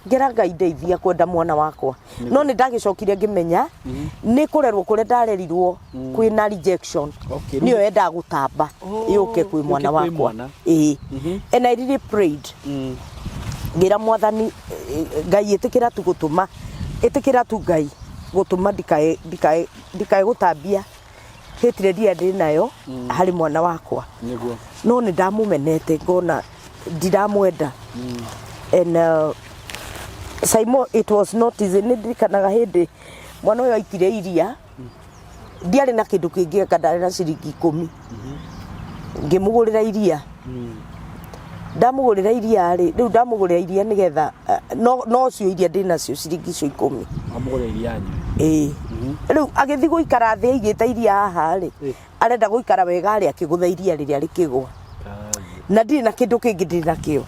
ngera Ngai ndeithia kwenda mwana wakwa. No nĩ ndagĩcokire ngĩmenya nĩ kũrerwo kũrĩa ndarerirwo kwĩna rejection, nĩyo yendaga gũtamba yũke kwĩ mwana yũke kwĩ wakwa. Mwana. Ĩĩ. And I really prayed, ngĩra Mwathani, Ngai, ĩtĩkĩra tu gũtũma, ĩtĩkĩra tu Ngai gũtũma ndikae gũtambia hatred ĩrĩa ndĩ nayo harĩ mwana wakwa. No nĩ ndamũmenete, ngona ndiramwenda. And Simon, it was not easy. Nĩ ndirikanaga hĩndĩ mwana ũyũ aikire iria, ndiarĩ na kĩndũ kĩngĩ eka, ndarĩ na ciringi 10, ngĩmũgũrĩra iria. Ndamũgũrĩra iria rĩ, rĩu ndamũgũrĩra iria nĩgetha no cio iria ndĩ nacio, ciringi icio 10. Wamũgũrĩra iria anyue? Ĩĩ. Rĩu agĩthiĩ gũikara thĩ aigĩte iria haha rĩ, arenda gũikara wega rĩ, akĩgũtha iria rĩrĩa rĩkĩgwa. Kai. Na ndirĩ na kĩndũ kĩngĩ ndĩ nakĩo,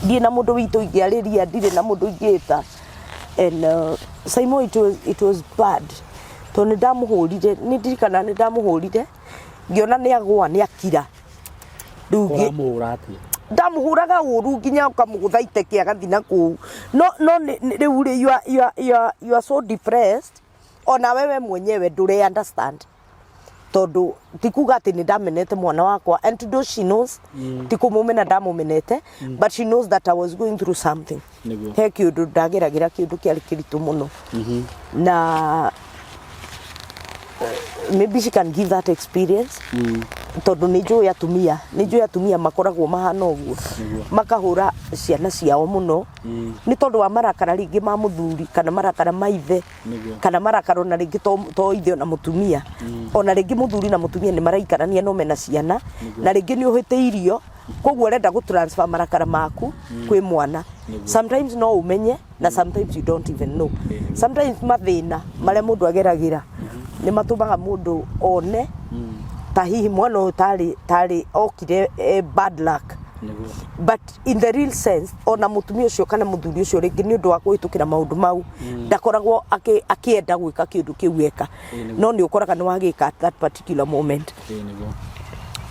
ndirĩ na mũndũ witũ ingĩarĩria, ndirĩ na mũndũ ingĩta. And Simon, it was bad, tondũ nĩ ndamũhũrire. Nĩ ndirikana nĩ ndamũhũrire, ngĩona nĩ agwa, nĩ akira. Rĩu Ũramũhũra atĩa? Ndamũhũraga ũru nginya ũkamũgũtha iteke agathiĩ na kũu. No rĩu rĩ, you are so depressed, ona wewe mwenyewe ndũre understand, tondũ ti kuga atĩ nĩ ndamenete mwana wakwa. And today she knows ti kũmũmena ndamũmenete, but she knows that I was going through something. He kĩũndũ ndageragĩra, kĩũndũ kĩarĩ kĩritũ mũno, na maybe she can give that experience, tondũ nĩ njũĩ atumia makoragwo mahana ũguo, makahũra ciana ciao mũno nĩ tondũ wa marakara rĩngĩ ma mũthuri, kana marakara ma ithe, kana marakara ona rĩngĩ to ithe ona mũtumia, ona rĩngĩ mũthuri na mũtumia nĩ maraikarania no mena ciana, na rĩngĩ nĩ ũhĩtĩirio, koguo ũrenda gũ transfer marakara maku kwĩ mwana. Sometimes no ũmenye, na sometimes you don't even know. Sometimes mathĩna marĩa mũndũ ageragĩra nĩ matũmaga mũndũ one ta hihi mwana ũyũ tarĩ okire bad luck, but in the real sense, ona mũtumia ũcio kana mũthuri ũcio rĩngĩ nĩ ũndũ wa kũhĩtũkĩra maũndũ mau ndakoragwo akĩenda gwĩka kĩũndũ kĩu eka, no nĩ ũkoraga nĩ wagĩka at that particular moment.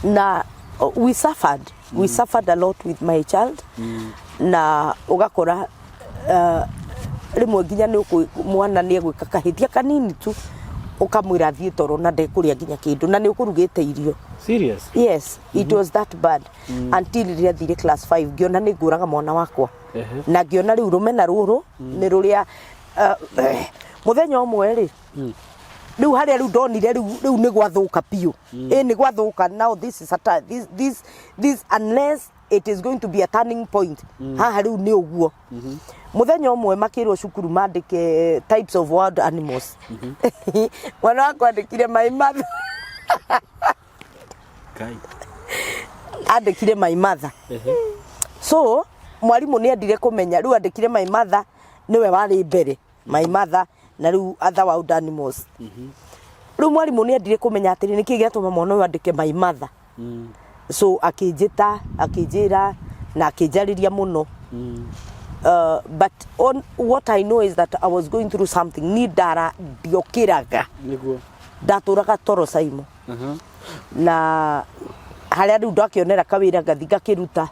Na we suffered a lot with my child, na ũgakora rĩmwe nginya nĩ mwana nĩ egwĩka kahĩtia kanini tu, ũkamwĩra athiĩ toro na ndekũrĩa nginya kĩndũ, na nĩ ũkũrugĩte irio. Serious? Yes, it was that bad until rĩrĩa thire class 5, ngĩona nĩ ngũraga mwana wakwa, na ngĩona rĩu rũmena rũrũ nĩ rũrĩa mũthenya ũmwe rĩ, rĩu harĩa rĩu ndonire rĩu nĩ gwathũka biũ. Ĩ, nĩ gwathũka. Now this is a ti- this this this unless it is going to be a turning point, haha rĩu nĩ ũguo. Mũthenya ũmwe makĩrwo cukuru mandĩke types of wild animals. Mwana wakwa andĩkire "my mother". Kai. Andĩkire "my mother". So mwarimũ nĩ endire kũmenya rĩu andĩkire "my mother" nĩwe warĩ mbere, "my mother" na rĩu other wild animals. Rĩu mwarimũ nĩ endire kũmenya atĩrĩ, nĩkĩ gĩatũma mwana ũyũ andĩke "my mother"? So akĩnjĩta, akĩnjĩra na akĩnjarĩria mũno. But on, what I know is that I was going through something. Ni ndara ndiokĩraga. Ndatũraga toro, Saimo. Na harĩa rĩu ndakĩonera kawĩra, ngathi ngakĩruta,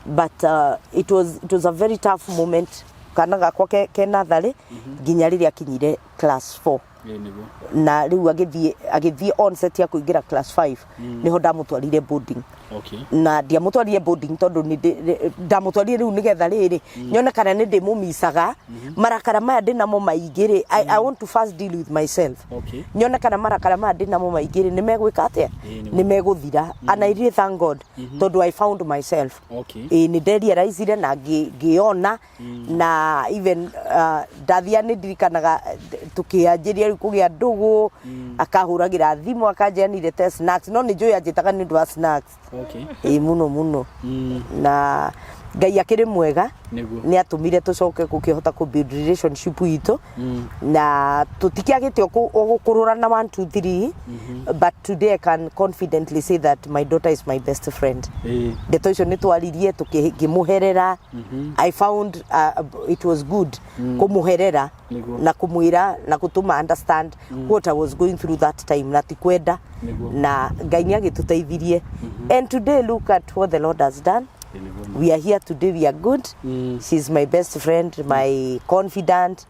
but it was a very tough moment, kana gakwa ke natharĩ nginya rĩrĩa akinyire class 4. Ĩĩ nĩguo. Na rĩu agĩthiĩ onset ya kũingĩra class 5, nĩho ndamũtwarire boarding. Na ndiamũtwarire boarding tondũ ndamũtwarire rĩu nĩgetha rĩrĩ nyone kana nĩ ndĩmũmicaga marakara maya ndĩnamo maingĩ rĩ. I want to first deal with myself, nyone kana marakara maya ndĩnamo maingĩ rĩ, nĩ megwĩka atĩa, Ĩĩ, nĩguo. Nĩ megũthira. And I really thank God tondũ I found myself. Ĩĩ, nĩ nderealizire na ngĩona na even ndathia nĩ ndirikanaga tũkĩanjĩria rĩu kũgĩa ndũgũ, akahũragĩra thimũ akanjĩra nirete snacks, no nĩ njũĩ anjĩtaga nĩ ũndũ wa snacks. Ĩĩ, mũno mũno. Na Ngai akĩrĩ mwega. Nĩ atũmire tũcoke gũkĩhota kũ build relationship itũ, na tũtikĩagĩte o gũkũrũrana 1 2 3, but today I can confidently say that my daughter is my best friend. Ndeto icio nĩ twaririe ngĩmũherera. I found it was good kũmũherera na kũmwĩra na gũtũma understand what I was going through that time, na ti kwenda. Na Ngai nĩ agĩtũteithirie, and today look at what the Lord has done. Ĩĩ, nĩguo. We are here today, we are good. She's my best friend, my confidant,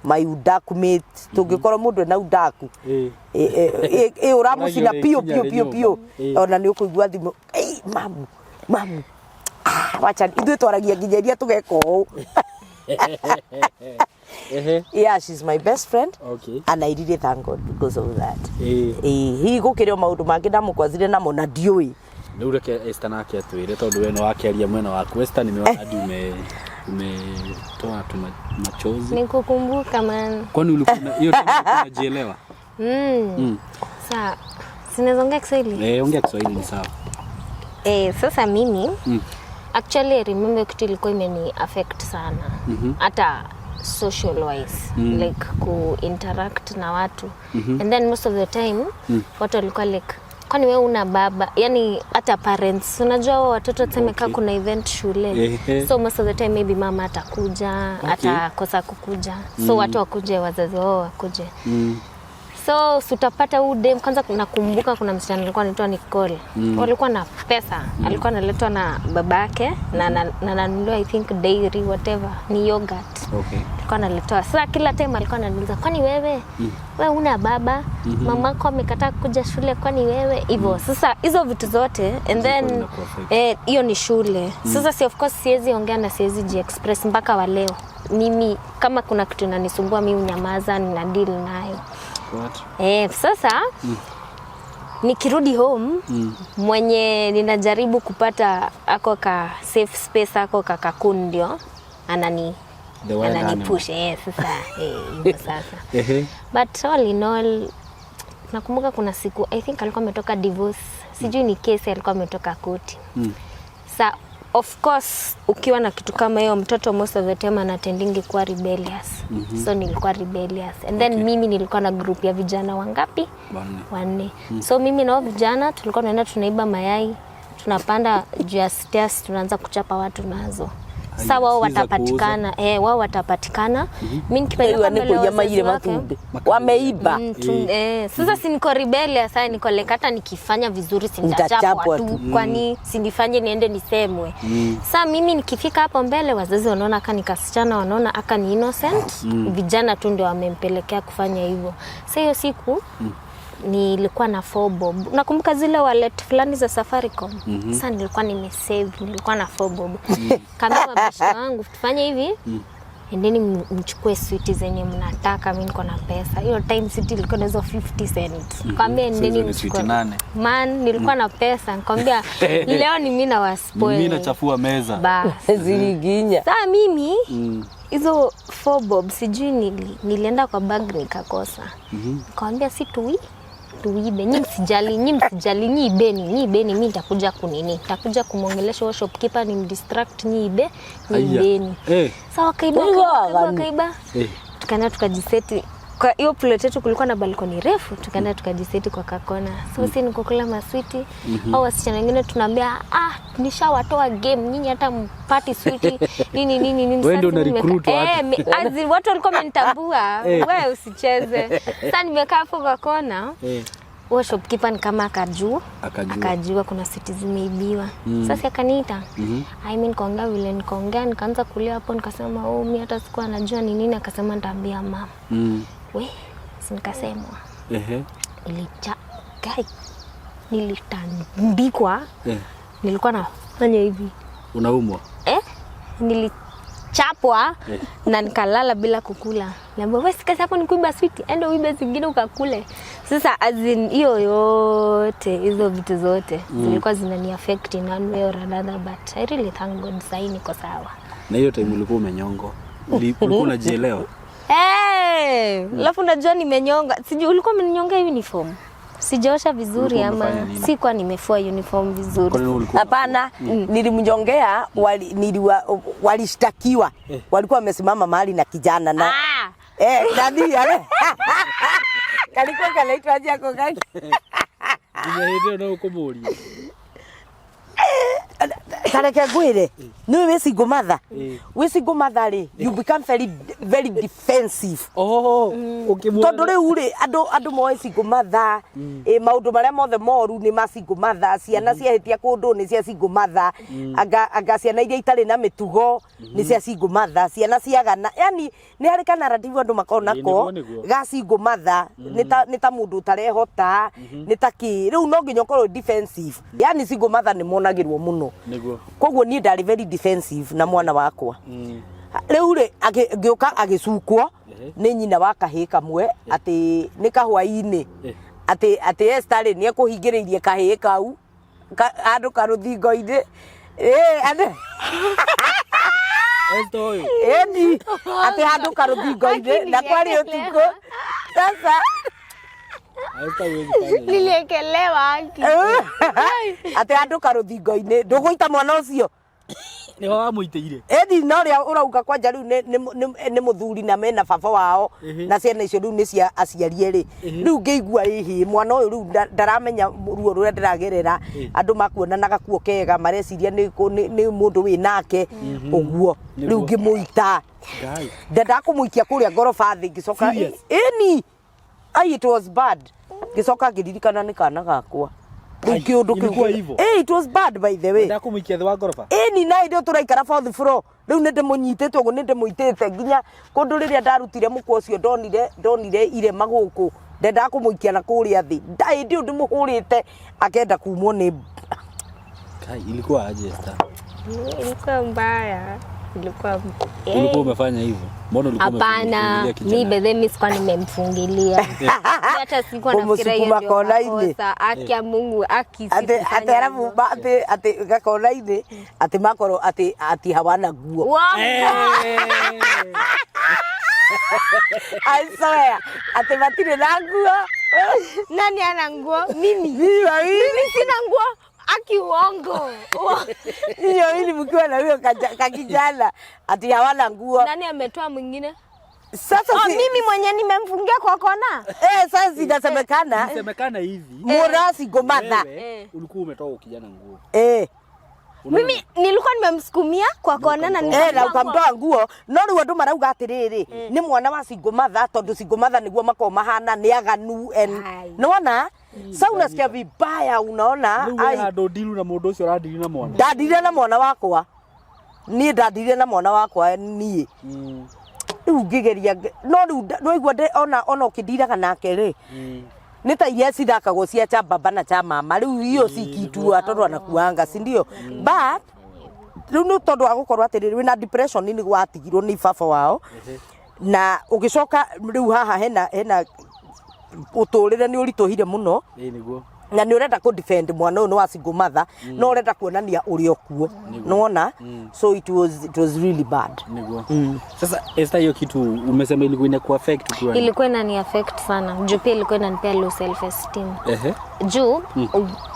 my udaku mate. Tũngĩkorwo mũndũ ena udaku, ĩ ũramũcina Ũragia piũ rĩkinya piũ piũ rĩ piũ. nyũmba. Ona nĩ ũkũigua thimũ, "Ei, mamu, mamu." Ah, wacha ithuĩ twaragia nginya iria tũgeka ũũ. Yeah, she's my best friend and I really thank God because of that. Ĩ, hihi gũkĩrĩ o maũndũ mangĩ ndamũkwazire namo na ndiũĩ. Rĩu reke Esther nake atwĩre tondũ we nĩ wakĩaria mwena waku. Esther, nimeona hadi umetoa tu machozi. Nikukumbuka, man. Kwani ulikuwa hiyo time ulikuwa unajielewa? Sa sinaweza ongea Kiswahili? Eh, ongea Kiswahili ni sawa. Eh, sasa mimi actually I remember kitu ilikuwa imeni affect sana, hata social wise, like ku interact na watu, and then most of the time watu walikuwa like, "Kwani wewe una baba?" Yani hata parents, unajua hao watoto, tuseme okay, kuna event shule, so most of the time maybe mama atakuja, atakosa kukuja, so watu wakuje, wazazi wao wakuje. So utapata huu dem kwanza, nakumbuka kuna msichana alikuwa anaitwa Nicole. Walikuwa na pesa. Alikuwa analetwa na babake na ananunuliwa, I think, dairy, whatever, ni yogurt. Alikuwa analetewa. Sasa kila time alikuwa ananiuliza, "Kwani wewe wewe una baba? Mamako amekataa kuja shule, kwani wewe?" Hivyo. Sasa hizo vitu zote and then zinakuaffect. Eh, hiyo ni shule. Sasa si of course siwezi ongea na siwezi jiexpress mpaka wa leo. Mimi kama kuna kitu inanisumbua, mimi unyamaza, nina deal nayo. What? Eh, sasa nikirudi home, mwenye ninajaribu kupata ako ka safe space, ako ka kakun, ndio anani The wild ananipush. Eh, sasa eh, hivyo sasa. But all in all, nakumbuka kuna siku, I think alikuwa ametoka divorce, sijui ni kesi alikuwa ametoka koti. Sa of course ukiwa na kitu kama hiyo, mtoto most of the time anatendingi kuwa rebellious. So nilikuwa rebellious and then mimi nilikuwa na group ya vijana wangapi? Wanne. Wanne. So mimi na hao vijana tulikuwa tunaenda tunaiba mayai, tunapanda juu ya stairs, tunaanza kuchapa watu nazo. Sa wao si za watapatikana, eh, wao watapatikana, mi nikipeleka Rĩu nĩ mbele ya kũiya wazazi maire wake. matumbĩ wameiba. Eh, sasa si niko rebellious, sasa niko like hata nikifanya vizuri si nitachapwa nitachapwa tu. tu, kwani sinifanye niende nisemwe? Sa mimi nikifika hapo mbele, wazazi wanaona aka ni kasichana, wanaona aka ni innocent, vijana tu ndio wamempelekea kufanya hivyo. Sa hiyo siku nilikuwa na 4 bob, nakumbuka zile wallet fulani za Safaricom. Sasa nilikuwa nimesave, nilikuwa na 4 bob. Kaambia mabeshte wangu, "Tufanye hivi, endeni mchukue switi zenye mnataka, mi niko na pesa." Hiyo time switi ilikuwa nazo 50 cent. Nikamwambia, So "Endeni hizo ni mchukue." switi nane. Man, nilikuwa na pesa, nikamwambia, "Leo ni mimi na waspoil." Mimi nachafua meza. Bas. Ziliginya. Saa mimi hizo 4 bob sijui nilienda kwa bag nikakosa. Nikamwambia, "Si tuibe, nyi msijali, nyi msijali, nyi ibeni, nyi ibeni, mi nitakuja kunini, nitakuja kumwongelesha huyo shopkeeper ni mdistract, nyi ibe, nyi Aya. ibeni." Sa wakaiba, Hiyo wakaiba, wakaiba, gani? wakaiba. Tukaenda tukajiseti kwa hiyo plot yetu, kulikuwa na balkoni refu, tukaenda tukajiseti kwa kakona. So si nikukula maswiti, au wasichana wengine tunaambia, "Ah, nishawatoa game, nyinyi hata mpati switi," nini nini nini. Wewe ndio Sasa una recruit watu. Eh, as in, watu walikuwa wamenitambua, "We usicheze." Sasa nimekaa hapo kwa kona, huo shopkeeper ni kama akajua. Akajua. Akajua kuna switi zimeibiwa. Sasa akaniita. I mean, nikaongea vile nikaongea, nikaanza kulia hapo, nikasema, "Oh, mi hata sikuwa najua ni nini." Akasema, "Nitaambia mama." We, Si nikasemwa. Nilicha guy, nilitandikwa. Nilikuwa nafanya hivi. Unaumwa? Eh? Nilichapwa na nikalala bila kukula. Niambiwa, wewe si kazi yako ni kuiba switi, enda uibe zingine ukakule. Sasa as in hiyo yote, hizo vitu zote zilikuwa zinani affect in one way or another, but I really thank God sahii niko sawa. Na hiyo time ulikuwa umenyongwa, ulikuwa unajielewa? Hey, alafu unajua nimenyonga, sijui ulikuwa umeninyonga uniform. Sijaosha vizuri Ulikuwa ama umefanya nini? sikuwa nimefua uniform vizuri. Kwa nini ulikuwa Hapana, nilimjongea walishtakiwa. Walikuwa wamesimama mahali na kijana na Ah! Eh, nani yale? Kalikuwa kanaitwa aje ako kaki? Nginya hĩndĩ ĩyo no ũkũmũria. Tareke ngwĩre, nĩũĩ wĩ single mother? Ĩ. Wĩ single mother rĩ, you become very very defensive. Oh, ũkĩmuona. Tondũ rĩu rĩ, andũ moĩ single mother, ĩ maũndũ marĩa mothe moru nĩ ma single mother, ciana ciahĩtia kũndũ nĩ cia single mother, anga ciana iria itarĩ na mĩtugo nĩ cia single mother, ciana ciagana, yani nĩ harĩ ka narrative andũ makoragwo nako Nĩguo, nĩguo. ga single mother, nĩ ta mũndũ ũtarehota, nĩ ta kĩ, rĩu no nginya ũkorwo defensive, yani single mother nĩ monagĩrwo mũno. Koguo niĩ ndarĩ very defensive na mwana wakwa. Rĩu rĩ, ngĩũka agĩcukwo nĩ nyina wa kahĩĩ kamwe atĩ nĩ kahwainĩ, atĩ Esther rĩ nĩ ekũhingĩrĩirie kahĩĩ kau handũ karũthingo-inĩ. Ĩ, Esther ũyũ. Ĩni, atĩ handũ karũthingo-inĩ na kwarĩ ũtukũ. Sasa Esther huwezi fanya hivyo. Niliekelewa haki. Atĩ handũ karũthingo-inĩ ndũgũita mwana ũcio. Nĩho wamũitĩire. Ĩni no rĩa ũrauga kwanja rĩu nĩ mũthuri na mena baba wao na ciana icio rĩu nĩ cia aciari erĩ. Rĩu ngĩigua ĩhĩ mwana ũyũ rĩu ndaramenya ruo rũrĩa ndĩragerera, andũ makuona na gakuo kega mareciria nĩ mũndũ wĩ nake ũguo. Rĩu ngĩmũita. Ngai. Ndendaga kũmũikia kũrĩa ngoroba thĩ ngĩcoka Serious? ĩni, ai, it was bad. Ngĩcoka ngĩririkana nĩ kana gakwa. Rĩu Ai, kĩũndũ kĩu ilikuwa hivyo? Eh, it was bad by the way. Wendaga kũmũikia thĩ wa ngoroba? Ĩni, na hĩndĩ ĩyo tũraikara fourth floor, rĩu nĩ ndĩmũnyitĩte ũguo, nĩ ndĩmũitĩte nginya kũndũ rĩrĩa ndarutire mũkwa ũcio ndonire irema gũkũ, ndendaga kũmũikia na kũrĩa thĩ, hĩndĩ ĩyo ndĩmũhũrĩte akenda kumwo nĩ Kai, ilikuwa aje Esther? Ilikuwa mbaya. Ilikuwa Ulikuwa umefanya hivyo? Mbona ulikuwa Hapana, umefungilia mi kijana? bedhe mi sikuwa nimemfungilia. Hata sikuwa nafikiria hiyo Kũmũsukuma ndio kona-inĩ. makosa. Aki ya Mungu, aki atĩ sikufanya atĩ arabu hivyo. atĩ gakona-inĩ atĩ makorwo atĩ hawana nguo. Uongo. I swear atĩ matirĩ na nguo. Nani ana nguo? Mimi. Mimi wawili. Mimi sina nguo. Aki uongo. Nyinyi wawili mkiwa na huyo kakijana ati hawana nguo. Nani ametoa mwingine? Sasa Oh, si, mimi mwenye nimemfungia kwa kona. Eh, sasa inasemekana Inasemekana hivi. murasi gomatha. Wewe ulikuwa umetoa kijana nguo. Mimi nilikuwa nimemsukumia kwa kona na Eh, na nikamtoa nguo. ukamtoa nguo no rĩu andũ marauga atĩrĩrĩ nĩ mwana wa single mother tondũ single mother nĩguo makoragwo mahana nĩ aganu and Ai. nĩwona sa unasikia vibaya unaona. Rĩu we Ai, handũ ndiru na mũndũ ũcio ũrandiri na mwana. Ndandirire na mwana wakwa, niĩ ndandirire na mwana wakwa niĩ. Rĩu ngĩgeria no rĩu nĩwaigua ona ũkĩndiraga nake rĩ, nĩ ta iria cithakagwo cia cha baba na cha mama, rĩu hiyo si kitu watoto wanakuanga, si ndio? But rĩu nĩ tondũ wa gũkorwo atĩrĩrĩ wĩna depression nĩ watigirwo nĩ baba wao na ũgĩcoka rĩu haha hena ũtũrĩre nĩ ũritũhire mũno. Ĩĩ nĩguo. Na nĩ ũrenda kũ defend mwana ũyũ nĩ wa single mother, no ũrenda kuonania ũrĩ o kuo, nĩwona? So it was really bad. Nĩguo. Sasa Esther, hiyo kitu umesema ilikuwa ina affect ukiwa Ilikuwa inani affect sana. Juu pia ilikuwa inanipea low self esteem. Juu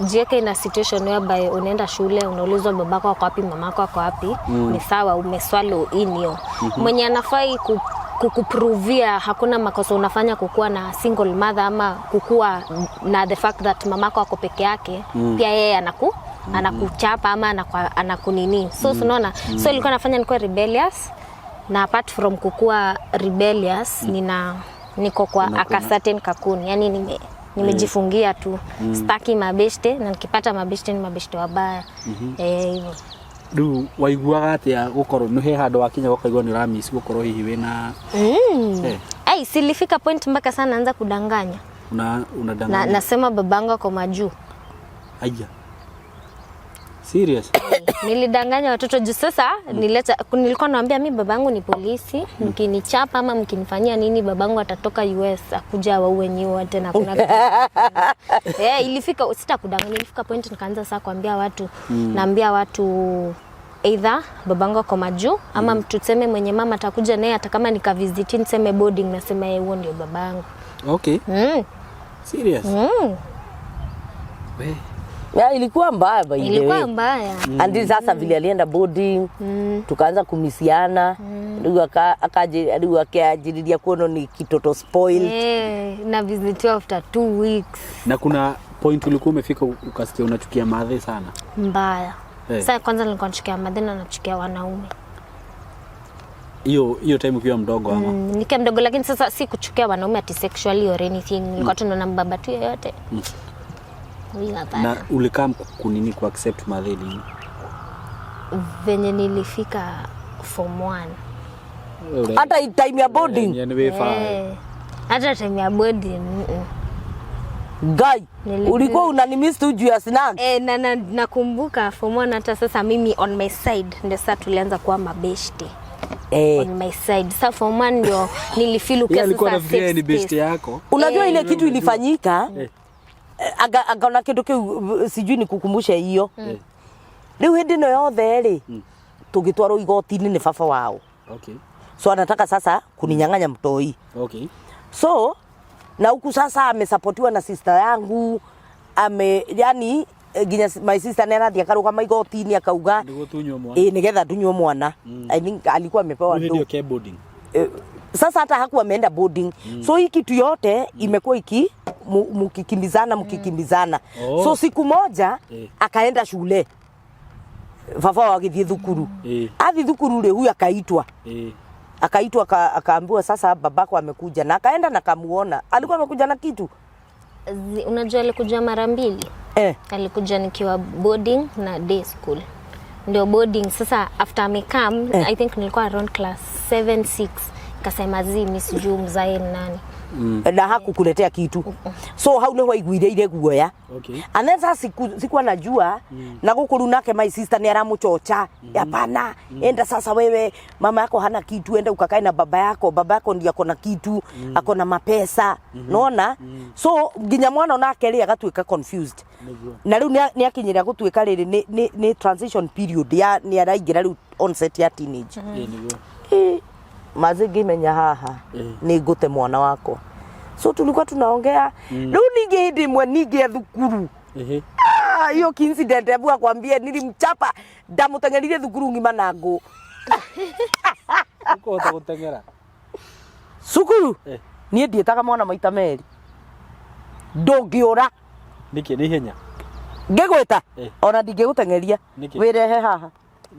jiweke in a situation whereby unaenda shule unaulizwa babako ako wapi, mamako ako wapi. Ni sawa umeswallow in hiyo. Mwenye anafai kukupruvia hakuna makosa unafanya kukuwa na single mother ama kukuwa na the fact that mamako ako peke yake, pia yeye anakuchapa ama anakunini, so unaona, so ilikuwa nafanya nikuwe rebellious, na apart from kukuwa rebellious, niko kwa aka certain cocoon, yani nimejifungia tu, staki mabeshte, na nikipata mabeshte ni mabeshte wabaya, eh, hivyo. Rĩu waiguaga atĩa gũkorwo nĩ he handũ wakinya ũkaigua nĩ ũramiss gũkorwo hihi wĩna. Ai, silifika point mpaka sana naanza kudanganya. Una Na, unadanganya. nasema babangu ako majuu. Aya. Serious? Nilidanganya watoto juu sasa nilikuwa naambia mi babangu ni polisi, mkinichapa ama mkinifanyia nini babangu atatoka US akuja waue nyi wote na kuna ilifika, sitakudanganya, ilifika point nikaanza sasa kuambia watu, naambia watu either babangu ako majuu ama tuseme mwenye mama atakuja naye hata kama nikavisit niseme boarding, nasema yeye huo ndio babangu. Okay. Serious? We. Ya, ilikuwa mbaya by the Ilikuwa way. mbaya. Until sasa vile alienda boarding, tukaanza kumisiana, rĩu rĩu akĩanjĩrĩria kuonwo ni kitoto spoiled. Na visitiwa after 2 weeks. Na kuna point ulikuwa umefika ukasikia unachukia madhe sana? Mbaya. Sasa kwanza nilikuwa nachukia madhe na nachukia wanaume. Hiyo hiyo time ukiwa mdogo ama? Nikiwa mdogo, lakini sasa si kuchukia wanaume ati sexually or anything. Nilikuwa tu naona mbaba tu yoyote. Huyu hapana. Na ulikaa kunini ku accept madhe lini? Venye nilifika form 1. Hata time ya boarding? Yani wewe fa. Hata time ya boarding. Guy, ulikuwa unanimiss tu juu ya snack. Na nakumbuka form 1 hata sasa mimi on my side ndio sasa tulianza kuwa mabeshte. On my side. Sasa form 1 ndio nilifeel Yeye ukiwa alikuwa sasa anafikiria safe ni best space. yako. Unajua ile kitu ilifanyika, akaona kindu kiu, sijui nikukumbushe hiyo. Riu hindi ĩno yothe rĩ, tũgĩtwarwo igoti-inĩ nĩ baba wao. So anataka sasa kuninyang'anya mtoi. So na huku sasa amesapotiwa na sister yangu, ame yani nginya my sister nĩ arathiĩ akarũgama igoti-inĩ akauga Nĩguo tunywe mwana. Ĩ, nĩgetha tunywe mwana. I think alikuwa amepewa Rĩu hĩndĩ ndo ĩyo ke boarding. Sasa hata hakuwa ameenda boarding. So hii kitu yote imekuwa iki mkikimbizana mkikimbizana. So siku moja akaenda shule, baba wao agĩthiĩ thukuru. Athi thukuru rĩ, huyu akaitwa. Akaitwa, akaambiwa sasa babako amekuja, na akaenda na kamuona alikuwa amekuja na kitu. Unajua alikuja mara mbili. Alikuja nikiwa boarding na day school. Ndio boarding sasa after amekam, I think nilikuwa around class 7 6, kasema zi mi sijui mzae ni nani. Na hakukuletea kitu, so hau nĩho aiguire guoya. And then sasa sikuwa najua na gũkũ rĩu nake my sister nĩ aramũchocha, hapana, enda sasa, wewe mama yako hana kitu, enda ukakae na baba yako, baba yako ndiye ako na kitu, ako na mapesa, nona. So nginya mwana onake rĩ agatuĩka confused. Na rĩu nĩ akinyĩra gũtuĩka rĩrĩ nĩ transition period ya nĩ araingĩra rĩu onset ya teenage. Nĩguo. Maze ngĩmenya haha nĩ ngũte mwana wakwa. So tulikuwa tunaongea rĩu ningĩ hĩndĩ ĩmwe ningĩ thukuru. Ah, hiyo incident, hebu akwambie, nilimchapa, ndamũteng'eririe thukuru ng'ima na ngũ. Ũkũhota gũteng'era? Cukuru. Niĩ ndiĩtaga mwana maita merĩ, ndũngĩũra. Nĩkĩ, nĩ ihenya? Ngĩgwĩta ona ndingĩgũteng'eria. Nĩkĩ? Wĩrehe haha.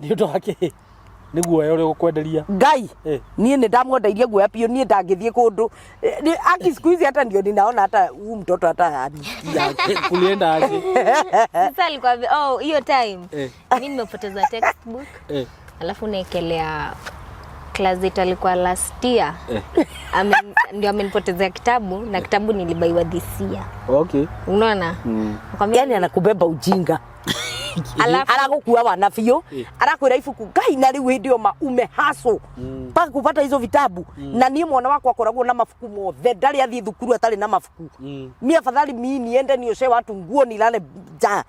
Nĩ ũndũ wa kĩ? Nĩ guoya ũrĩa ũgũkwenderia? Ngai, niĩ nĩ ndamwendeirie guoya biũ. Niĩ ndangĩthiĩ kũndũ. Aki siku hizi hata ndio ninaona hata huu mtoto hata hanisikia. Kulienda aje? Sasa alikuwa oh, hiyo time mi nimepoteza textbook, alafu naekelea class 8, alikuwa last year. Ndio amenipotezea kitabu, na kitabu nilibaiwa this year. Unaona? Nakwambia. Yani anakubeba ujinga. Alafu Aragukua wana biũ, arakwĩra ibuku ngai, na rĩu hĩndĩ ĩyo ma umehaco mpaka kupata hizo vitabu. Na niĩ mwana wakwa akoragwo na mabuku mothe, ndarĩ athiĩ thukuru atarĩ na mabuku. Mi afadhali mi niende nioshe watu nguo nilale njaa,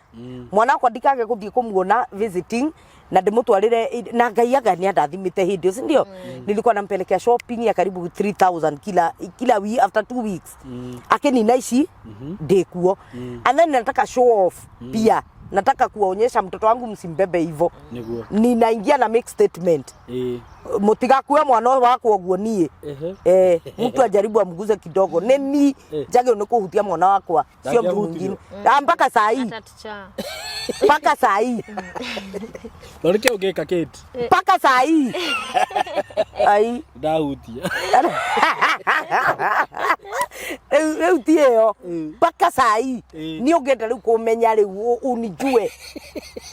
mwana wakwa ndikage gũthiĩ kũmuona visiting na ndĩmũtwarĩre. Na Ngai anga nĩ andathimĩte hĩndĩ ĩyo, si ndio? Nilikuwa nampelekea shopping ya karibu 3000 kila after 2 weeks. Akinina ici ndĩkuo, and then nataka show off pia, nataka kuwaonyesha mtoto wangu msimbebe hivyo. Ninaingia na make statement, mutigakue mwana ũyũ wakwa ũguo niĩ. Mtu ajaribu amguze kidogo nĩ ni njagĩrĩirwo nĩ kũhutia mwana wakwa, sio mtu Ndangĩahutirio. mwingine. Ah, mpaka saa hii. Hata tucha. Mpaka saa hii. No nĩkĩo ũngĩka Kate? Mpaka saa hii. Ai. Ndahutia. Rĩu ti ĩyo, mpaka saa hii. Niĩ ũngĩenda rĩu kũmenya rĩu unijue,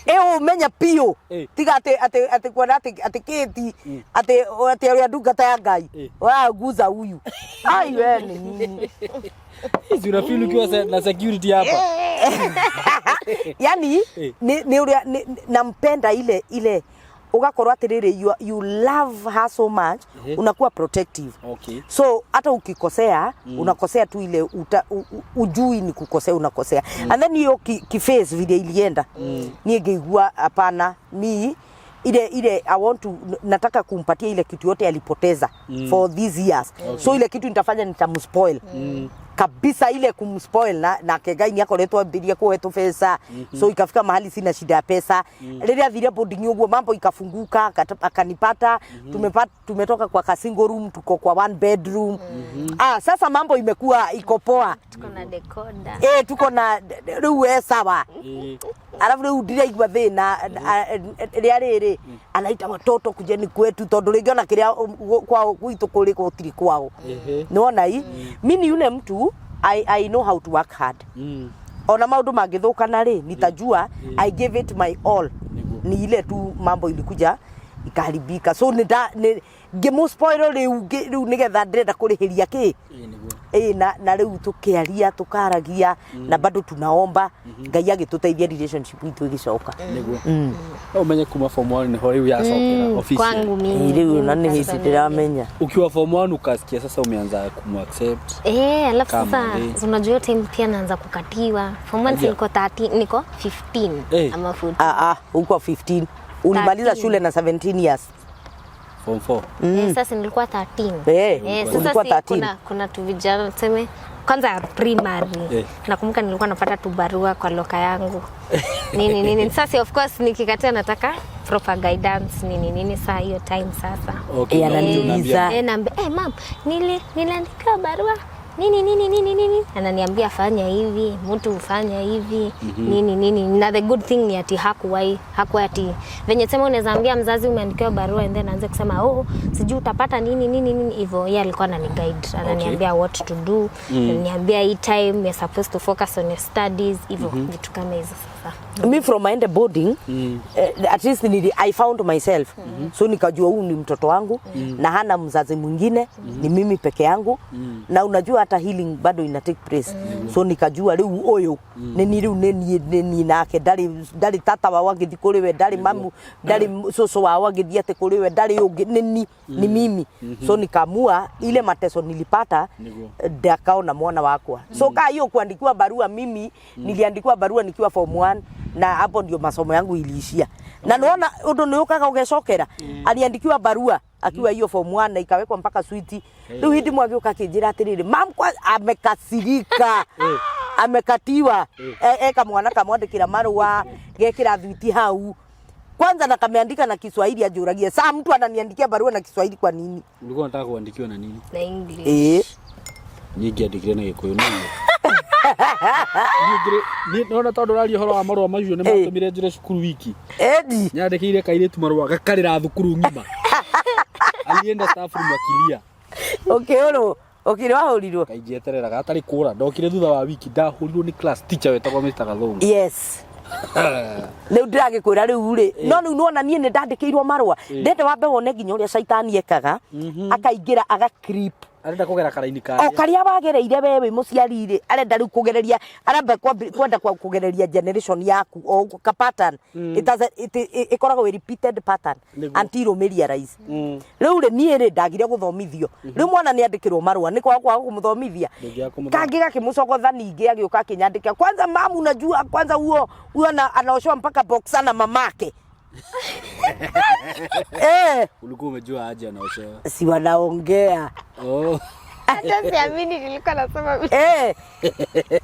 ĩ ũmenya biũ. Tiga atĩ kuona atĩ Kate atĩ ũrĩa ndungata ya Ngai waguza huyu, ai we nĩ nini. Hizi unafeel ukiwa na security hapa. Yani ni uria nampenda ile ile ugakorwo atiriri, you love her so much, unakuwa protective. So hata ukikosea, unakosea tu ile ujui ni kukosea unakosea. And then hiyo kiface vile ilienda, niĩ ngĩigua hapana, mi ile ile I want to, nataka kumpatia ile kitu yote alipoteza for these years. So ile kitu nitafanya, nitamspoil kabisa, ile kumspoil na Ngai ni akoretwo ambirie kuhe tũbeca. So ikafika mahali sina shida ya pesa. Rĩrĩa athire boarding ũguo, mambo ikafunguka, akanipata. Tumetoka kwa ka single room, tuko kwa one bedroom. Ah, sasa mambo imekuwa iko poa. Tuko na decoder. Eh, tuko na rĩu we sawa. Alafu rĩu ndiraigua thĩna rĩa rĩrĩ anaita watoto kujeni kwetu, tondũ rĩngĩ ona kĩrĩa kwao gwitũ kũrĩ gũtirĩ kwao. Nĩwona i mi ni yule mtu I know how to work hard. Ona maũndũ mangĩthũkana rĩ, nitajua I gave it my all. Ni ile tu mambo ilikuja ikaharibika, so nĩ ngĩmũspoil rĩu rĩu nĩgetha ndĩrenda kũrĩhĩria kĩ. Ĩĩ, nĩguo. Ĩ na rĩu tũkĩaria, tũkaragia na bado tunaomba Ngai agĩtũteithia, relationship itũ ĩgĩcoka. Nĩguo. No ũmenye kuma form 1 nĩho rĩu yacokera official. Kwangu mimi. Ĩ, rĩu ona nĩ mimi hĩndĩ personally. ndĩramenya. Ukiwa form 1 ukasikia sasa umeanza kumuaccept. Eh, alafu Kama sasa unajua hiyo time pia naanza kukatiwa. Form 1 niko 13, niko 15 ama 14. Ah ah, uko 15, ulimaliza 13. Shule na 17 years. Form 4. Eh, sasa nilikuwa 13. Eh, Eh, sasa ulikuwa si 13. kuna tu vijana, tuseme kwanza primary. Nakumbuka nilikuwa napata tu barua kwa locker yangu. Nini nini. Sasa of course nikikatia nataka proper guidance, nini nini, saa hiyo time sasa. Okay. Eh, Na ananiuliza. unaambia- Eh, naambia, "Eh, mam, niliandika barua nini nini nini nini." Ananiambia fanya hivi, mtu hufanya hivi, nini nini. Na the good thing ni ati hakuwahi ati venye sema unaweza ambia mzazi umeandikiwa barua and then aanze kusema, "Oh, sijui utapata nini nini nini," hivyo. Yeye alikuwa anani guide, ananiambia what to do, ananiambia hii time you're supposed to focus on your studies, hivyo vitu kama hizo sasa. Me from aende boarding, at least I found myself. So nikajua huu ni mtoto wangu na hana mzazi mwingine, ni mimi peke yangu. Na unajua hata healing bado ina take place. So nikajua rĩu ũyũ nĩ rĩu nĩ niĩ nake, ndarĩ tata wao agĩthiĩ kũrĩ we, ndarĩ mamu, ndarĩ cũcũ wao agĩthiĩ atĩ kũrĩ we, ndarĩ ũngĩ, nĩ mimi. So nikaamua ile mateso nilipata, ndakaona mwana wakwa. So kaa hiyo kuandikiwa barua, mimi niliandikiwa barua nikiwa form 1 na hapo ndio masomo yangu iliishia. Na naona undu nĩ ũkaga ũgecokera. Aliandikiwa barua akiwa hiyo form 1 na ikawekwa mpaka switi. Rĩu hindi mwagĩũka akĩnjĩra atĩrĩrĩ, "Mam, kwa amekasirika, amekatiwa." Eka mwana kamwandĩkĩra marũa, gekĩra thwiti hau kwanza na kameandika na Kiswahili. Anjũragie, saa mtu ananiandikia barua na Kiswahili kwa nini? Ulikuwa unataka kuandikiwa na nini? Na English. Eh. Niĩ ngĩandĩkire na Gĩkũyũ nĩ nona tondũ ũraria ũhoro wa marũa macio nĩ matũmire njĩre cukuru wiki. Edi. Nyandĩkĩire kairĩtu marũa gakarĩra thukuru ng'ima, alienda staff room akilia. Ũkĩũrwo, ũkĩrĩ wahũrirwo? Kaingĩeterera gatarĩ kũra, ndokire thutha wa wiki ndahũrirwo nĩ class teacher wetagwo Mr. Gathũngũ. Yes, rĩu ndĩragĩkwĩra rĩu rĩ, no rĩu nĩwona niĩ nĩ ndandĩkĩirwo marũa. Ndende wambe wone nginya ũrĩa caitani ekaga, akaingĩra aga creep. Arenda kũgera karaini O karĩa karĩa wagereire we wĩ mũciari rĩ, arenda rĩu kũgereria, aramba kwenda kũgereria generation yaku o ũguo ka pattern. It has a, it, it, ĩkoragwo ĩ repeated pattern until ũmĩrealize. Rĩu rĩ, niĩ rĩ, ndagire gũthomithio. Rĩu mwana nĩ andĩkĩrwo marũa nĩ kwaga kũmũthomithia. Ndũngĩaga kũmũthomithia. Kangĩ gakĩmũcogotha ningĩ agĩũka akĩnyandĩkĩra, "Kwanza mamu, unajua kwanza huo huo anaoshoa mpaka boxer na mamake." Eh. Ulikuwa umejua aje anaoshewa? Si wanaongea. Oh. Hata siamini nilikuwa nasoma. Eh,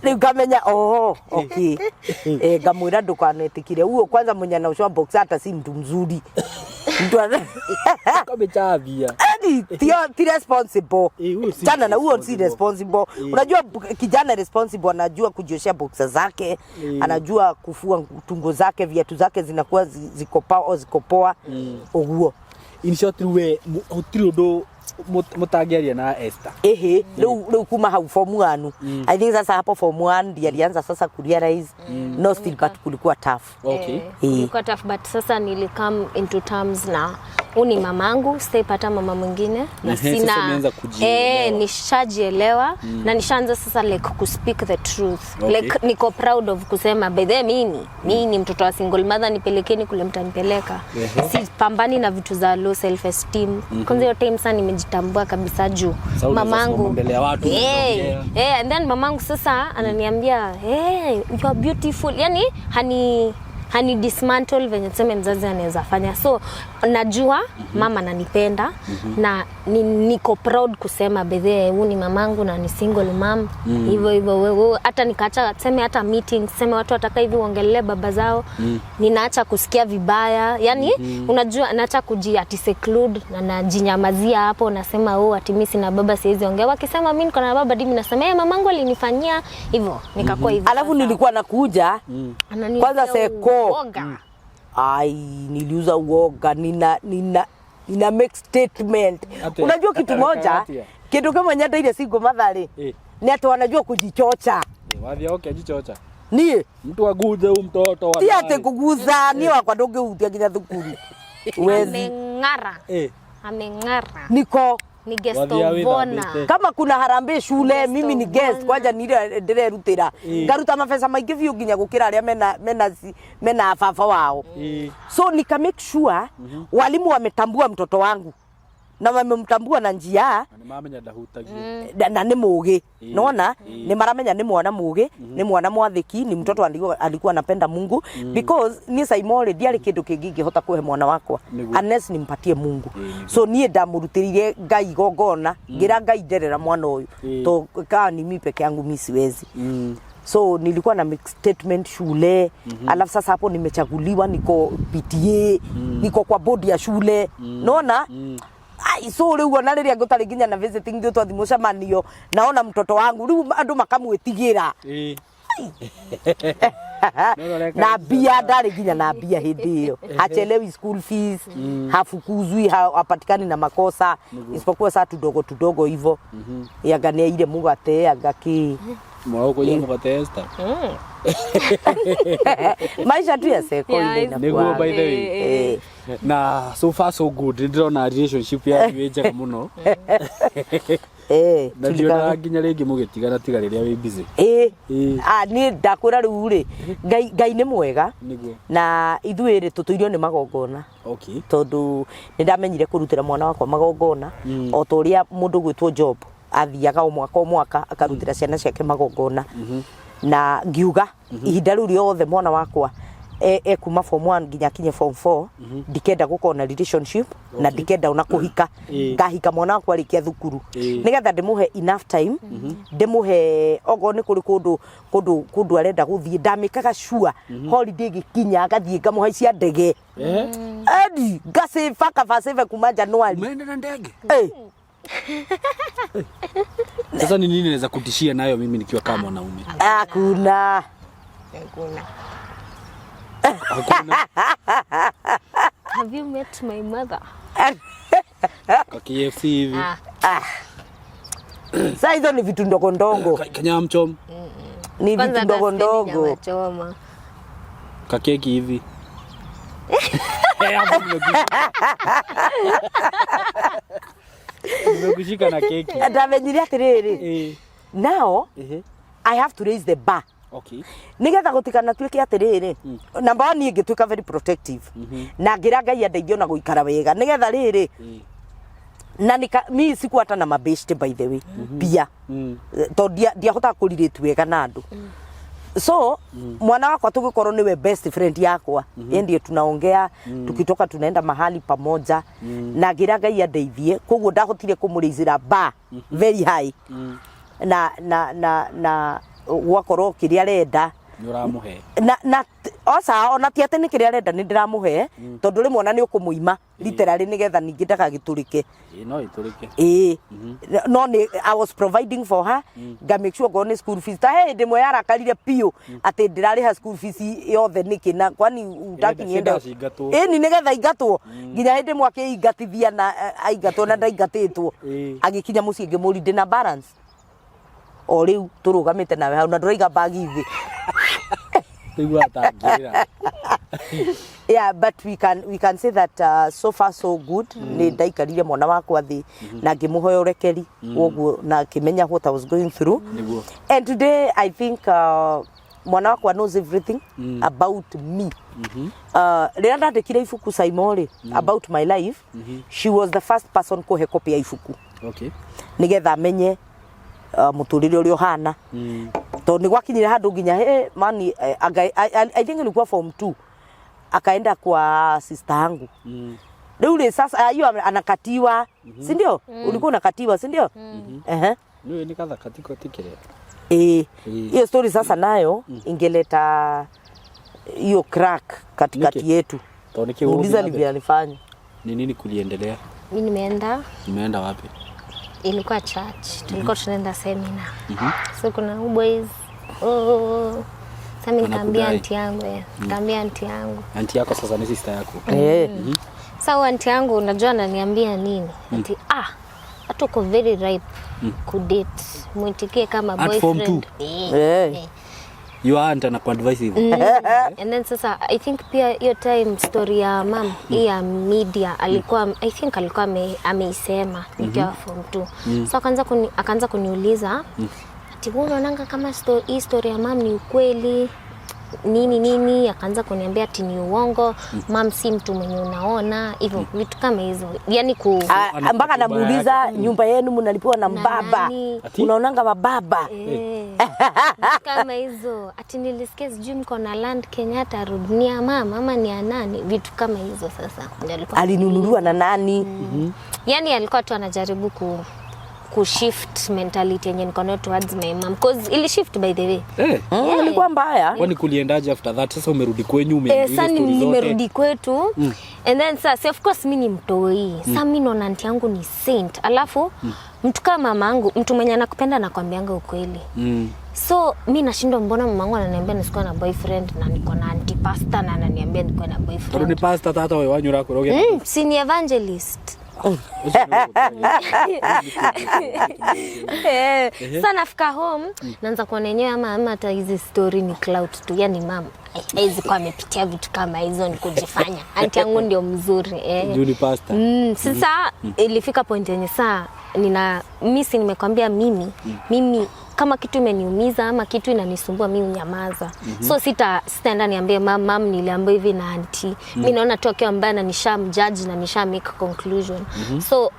rĩu ngamenya, oh, okay. Eh, ngamwĩra ndũkanetĩkire huo, kwanza mwenye anaoshoa boxer hata si mtu mzuri, mtu Kamechavia. Edi ti responsible. Eh, huyo si Chana na huo si responsible. responsible. Unajua kijana responsible anajua kujioshea boxer zake, anajua kufua tungo zake, viatu zake zinakuwa ziko poa ziko poa. Uguo. In short we gũtirĩ ũndũ mũtangĩaria na Esther. Ehe, riu kuma hau form 1. I think sasa hapo form 1 ndiye alianza sasa kurealize, no, still but kulikuwa tough. Okay. Eh, kulikuwa tough, but sasa nilicome into terms na huu ni mamangu, sitaipata mama mwingine na Ehe, sasa sina. umeanza kujielewa. Eh, nishajielewa na nishaanza sasa like kuspeak the truth. Like niko proud of kusema, by the way, mimi ni mtoto wa single mother, nipelekeni kule mtanipeleka. Sipambani na vitu za low self esteem. Kwanza hiyo time sana nimejitambua kabisa juu Sasa unaweza mamangu simama mbele ya watu, eh, unaongea. eh, and then mamangu sasa ananiambia, "Hey, you are beautiful." Yani hani dismantle venye tuseme mzazi anaweza fanya. So najua mama ananipenda na niko proud kusema bedhe huu ni mamangu na ni single mom. Hivyo hivyo wewe hata nikaacha tuseme hata meeting, tuseme watu wataka hivi uongelee baba zao, ninaacha kusikia vibaya. Yani unajua naacha kuji ati seclude na najinyamazia hapo, nasema, "Oh, ati mimi sina baba, siwezi ongea." Wakisema mimi niko na baba, dimi nasema, "Eh, mamangu alinifanyia hivyo." Nikakuwa hivyo. Alafu Sasa. nilikuwa nakuja Ananiuzia kwanza seko. uoga. Ai, niliuza uoga, nina make statement. Unajua kitu moja, Atia. kindu kimwe nyendeire single mother rĩ, ni atĩ wanajua kujichocha. Wathia ũkejichocha. Niĩ Mtu aguze huu mtoto wa ti atĩ kuguza, niĩ wakwa ndũngĩhutia nginya thukuru wezi. Ameng'ara. Ameng'ara. Niko Ni guest Wathia of honor. wĩthambĩte. Kama kuna harambee shule, Guest mimi ni of guest. honor. Kwanja nire ndĩrerutĩra, ngaruta mabesa maingĩ biũ nginya gũkĩra arĩa mena baba wao. So nika make sure walimu wametambua mtoto wangu na wamemtambua na njia Na nĩ mamenya ndahutagia. Na nĩ mũgĩ. Nona nĩ maramenya nĩ mwana mũgĩ, nĩ mwana mwathĩki, ni mtoto alikuwa anapenda Mungu, because niĩ Saimore ndiarĩ kĩndũ kĩngĩ ingĩhota kũhe mwana wakwa unless nimpatie Mungu. So niĩ ndamũrutĩrire Ngai igongona, ngĩra Ngai, "Nderera mwana ũyũ, to kaa ni mimi peke yangu mi siwezi." So nilikuwa na make statement shule. Alafu sasa hapo nimechaguliwa, niko PTA, niko kwa board ya shule. Naona ai, so rĩu ona rĩrĩa ngũtarĩ nginya na visiting ithuĩ twathi mũcemanio, naona mtoto wangu rĩu andũ makamwĩtigĩra. Na mbia ndarĩ nginya na mbia hĩndĩ ĩyo, hachelewi school fees, hafukuzwi, hapatikani na makosa isipokuwa saa tudogo tudogo hivo, anga nĩ aire mũgate, anga kĩ. Mwaũkũiya mũgate, Esther? Maisha tu ya seko Yeah, ile Nĩguo, inakuwa. by the way. Na so far so good, nĩ ndĩrona relationship yanyu ĩ njega mũno. Na ndionaga nginya rĩngĩ mũgĩtigana tiga rĩrĩa wĩ busy. Ah, niĩ ndakwĩra rĩu rĩ, Ngai nĩ mwega. Na ithuĩ rĩ, tũtũirio nĩ magongona, tondũ nĩ ndamenyire kũrutĩra mwana wakwa magongona o ta ũrĩa mũndũ gwĩtwo Job athiaga o mwaka o mwaka akarutĩra ciana ciake magongona. Na ngiuga ihinda rĩu rĩothe mwana wakwa ekuma form 1 nginya akinye form 4, ndikenda gũkorwo na relationship na ndikenda ona kũhika. Ngahika mwana wakwa arĩkia thukuru, nĩgetha ndĩmũhe enough time, ndĩmũhe okorwo nĩ kũrĩ kũndũ arenda gũthiĩ. Ndamĩkaga sure holiday ĩgĩkinya ngathiĩ ngamũhaicia ndege. Edi ngasave, kaba kuma Januari. Umeenda na ndege? Eh. Sasa ni nini naweza kutishia nayo mimi nikiwa kama mwanaume? Hakuna. Hakuna. Hakuna. Have you met my mother? Kwa KFC hivi. Ah. Ah. Saa hizo ni vitu ndogo ndogo. Kanyamchom, Ni Kwanza vitu hata ndogo sipendi ndogo. nyama choma. Kakeki hivi. Eh, hapo nimekushika. Nimekushika na keki. Ndamenyire atiriri, now I have to raise the bar nigetha gutikanatuĩke atĩrĩrĩ, number one, niĩ ngĩtuĩka very protective na ngĩra Ngai andeithie ona gũikara wega nigetha rĩrĩ na nika mi sikuwa hata na mabeshte, by the way, pia tondũ ndiahotaga kũrirĩtu wega na andũ. So mwana wakwa tũgĩkorwo nĩwe best friend yakwa, ye ndiye tunaongea, tukitoka tunaenda mahali pamoja, na ngĩra Ngai andeithie. Koguo ndahotire kũmũrĩizĩra bar very high na gwakorwo kĩrĩa arenda Nĩ ũramũhe. Na Oca ona ti atĩ nĩ kĩrĩa arenda nĩ ndĩramũhe, tondũ rĩmwe ona nĩ ũkũmũima literally nĩgetha ningĩ ndagagĩtũrĩke. Ĩĩ, no ĩtũrĩke. Ĩĩ, no nĩ I was providing for her, nga make sure ngorwo nĩ school fees. Ta he hĩndĩ ĩmwe yarakarire biũ atĩ ndĩrarĩha school fees yothe nĩkĩ, na kwani utaki niende? Ciendaga cingatwo. Ĩni nĩgetha ingatwo. Nginya hĩndĩ ĩmwe akĩingatithia na aingatwo na ndaingatĩtwo. Agĩkinya mũciĩ ngĩmũri ndĩna balance o rĩu tũrũgamĩte nawe hau na ndũraiga bagi thĩ. Tũiguaga ta ngĩrĩra. Yeah, but we can say that so far so good. Nĩ ndaikarire mwana wakwa thĩ na ngĩmũhoya ũrekeri woguo na ngĩmenya what I was going through. And today I think mwana wakwa knows everything about me. Rĩrĩa ndandĩkire ibuku Saimo rĩ, about my life, she was the first person kũhe copy ya ibuku nĩgetha amenye mũtũrĩre ũrĩa ũhana, tondũ nĩ gwakinyire handũ nginya hey, mani I think ilikuwa form 2, akaenda kwa sister yangu. Rĩu rĩ sasa hiyo anakatiwa, si ndio? Ulikuwa unakatiwa, si ndio? Ehe. Nĩũĩ nĩ kathaka tiko tikĩrĩa. Ĩĩ. Ĩĩ. Hiyo story sasa nayo ingeleta hiyo crack katikati Nĩkĩ? yetu. Tondũ nĩkĩ Muuliza gũgũthiĩ na mbere? alivyo alifanya. Ni nini kuliendelea? Mi nimeenda. Nimeenda wapi? Ilikuwa church, tulikuwa tunaenda seminar, so kuna boys, oh. Sasa mi nikaambia Wanakudai. Auntie yangu, nikaambia auntie yangu. Auntie yako sasa ni sister yako? Eh. Sasa huyu auntie yangu unajua ananiambia nini? Ati ah, hata uko very ripe kudate, mwitikie kama At form boyfriend. two? Eh. Eh. Eh. Your aunt anakuadvise hivyo? And then sasa I think pia hiyo time story ya mam hii ya media alikuwa, I think alikuwa ameisema nikiwa form 2. So akaanza kuniuliza ati, "Wewe unaonanga kama hii story ya mam ni ukweli?" nini nini. Akaanza kuniambia ati ni uongo, mam si mtu mwenye unaona hivyo, vitu kama hizo, yani ku Ah, mpaka namuuliza, nyumba yenu mnalipiwa na Na mbaba? nani? Ati? Unaonanga wababa? Eh, vitu kama hizo, ati nilisikia sijui mko na land Kenyatta Road, ni ya mama ama ni ya nani, vitu kama hizo. Sasa ndio alikuwa Alinunuliwa na nani? Yani alikuwa tu anajaribu ku shift mentality yenye niko nayo towards my mom, cause ili shift, by the way. Eh. Ilikuwa mbaya. Kwani kuliendaje after that? Sasa umerudi kwenyu, umeambiwa Eh, hizo sa story zote. nimerudi kwetu and then sa si of course mi ni mtoi. Sa mi naona auntie yangu ni saint, alafu mtu kama mama yangu, mtu mwenye anakupenda anakwambianga ukweli. So mi nashindwa mbona mamangu ananiambia nisikuwa na boyfriend na niko na auntie pastor na ananiambia nikuwe na Tondũ nĩ boyfriend. pastor tata we wanyu ũrakwĩra ũgĩe Si ni evangelist? Ũcio nĩ Eh, sa nafika home naanza kuona yenyewe ama hata hizi story ni clout tu, yani mam haizi kuwa amepitia vitu kama hizo, ni kujifanya auntie yangu ndio mzuri, eh. Juu ni pastor. Sasa ilifika point yenye saa nina mi si nimekwambia mimi kama kitu imeniumiza ama kitu inanisumbua, mi unyamaza. So sitaenda niambie mam, "Mam, niliambiwa hivi na auntie." Mi naona tu akiwa mbaya na nisha mjudge na nisha make conclusion. So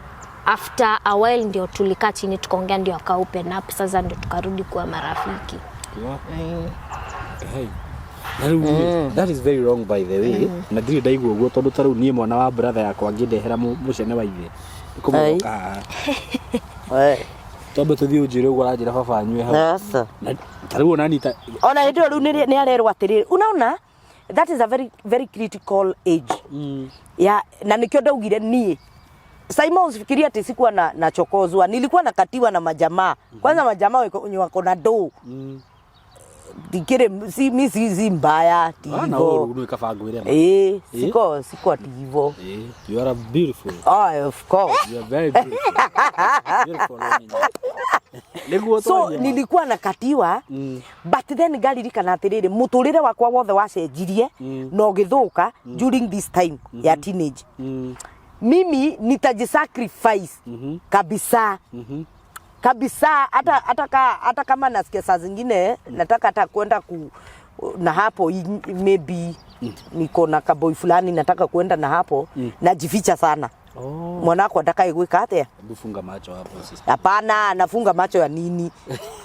after a while ndio tulikaa chini tukaongea, ndio aka open up, sasa ndio tukarudi kuwa marafiki. Wow. Hey. Na rĩu that is very wrong, by the way, na ndirĩ ndaigua ũguo, tondũ ta rĩu niĩ mwana wa brother yakwa angĩndehera mũcene wa ithe nĩkũmũroka haha. Eh, Twambe tũthiĩ ũnjĩre ũguo aranjĩra baba anyue hau. Sasa. Na ta rĩu onani ta Ona hĩndĩ ĩyo rĩu nĩ arerwo atĩrĩrĩ, unaona that is a very very critical age ya na nikio ndaugire niĩ Simon usifikirie ati sikuwa na chokozwa, nilikuwa nakatiwa na majamaa. Kwanza majamaa wenye wako na doo. Ndikĩrĩ si mi si mbaya ti Ah, na hivo. ũru nĩ kaba ngwĩre ma. Ĩĩ, siko ati hivo. Eh, you are a beautiful. Oh, of course. You are very beautiful. Beautiful woman. Nĩguo So twarie ma. nilikuwa nakatiwa, but then ngaririkana atiriri, muturire wakwa wothe wacenjirie na ũgĩthũka during this time ya teenage. Mimi nitajisacrifice kabisa kabisa, hata kama nasikia saa zingine nataka hata kwenda ku na hapo maybe niko na kaboy fulani nataka kwenda na hapo, najificha sana. Oh. Mwanako atakaye gwĩka atĩa? Hebu funga macho hapo, sister. Hapana, nafunga macho ya nini?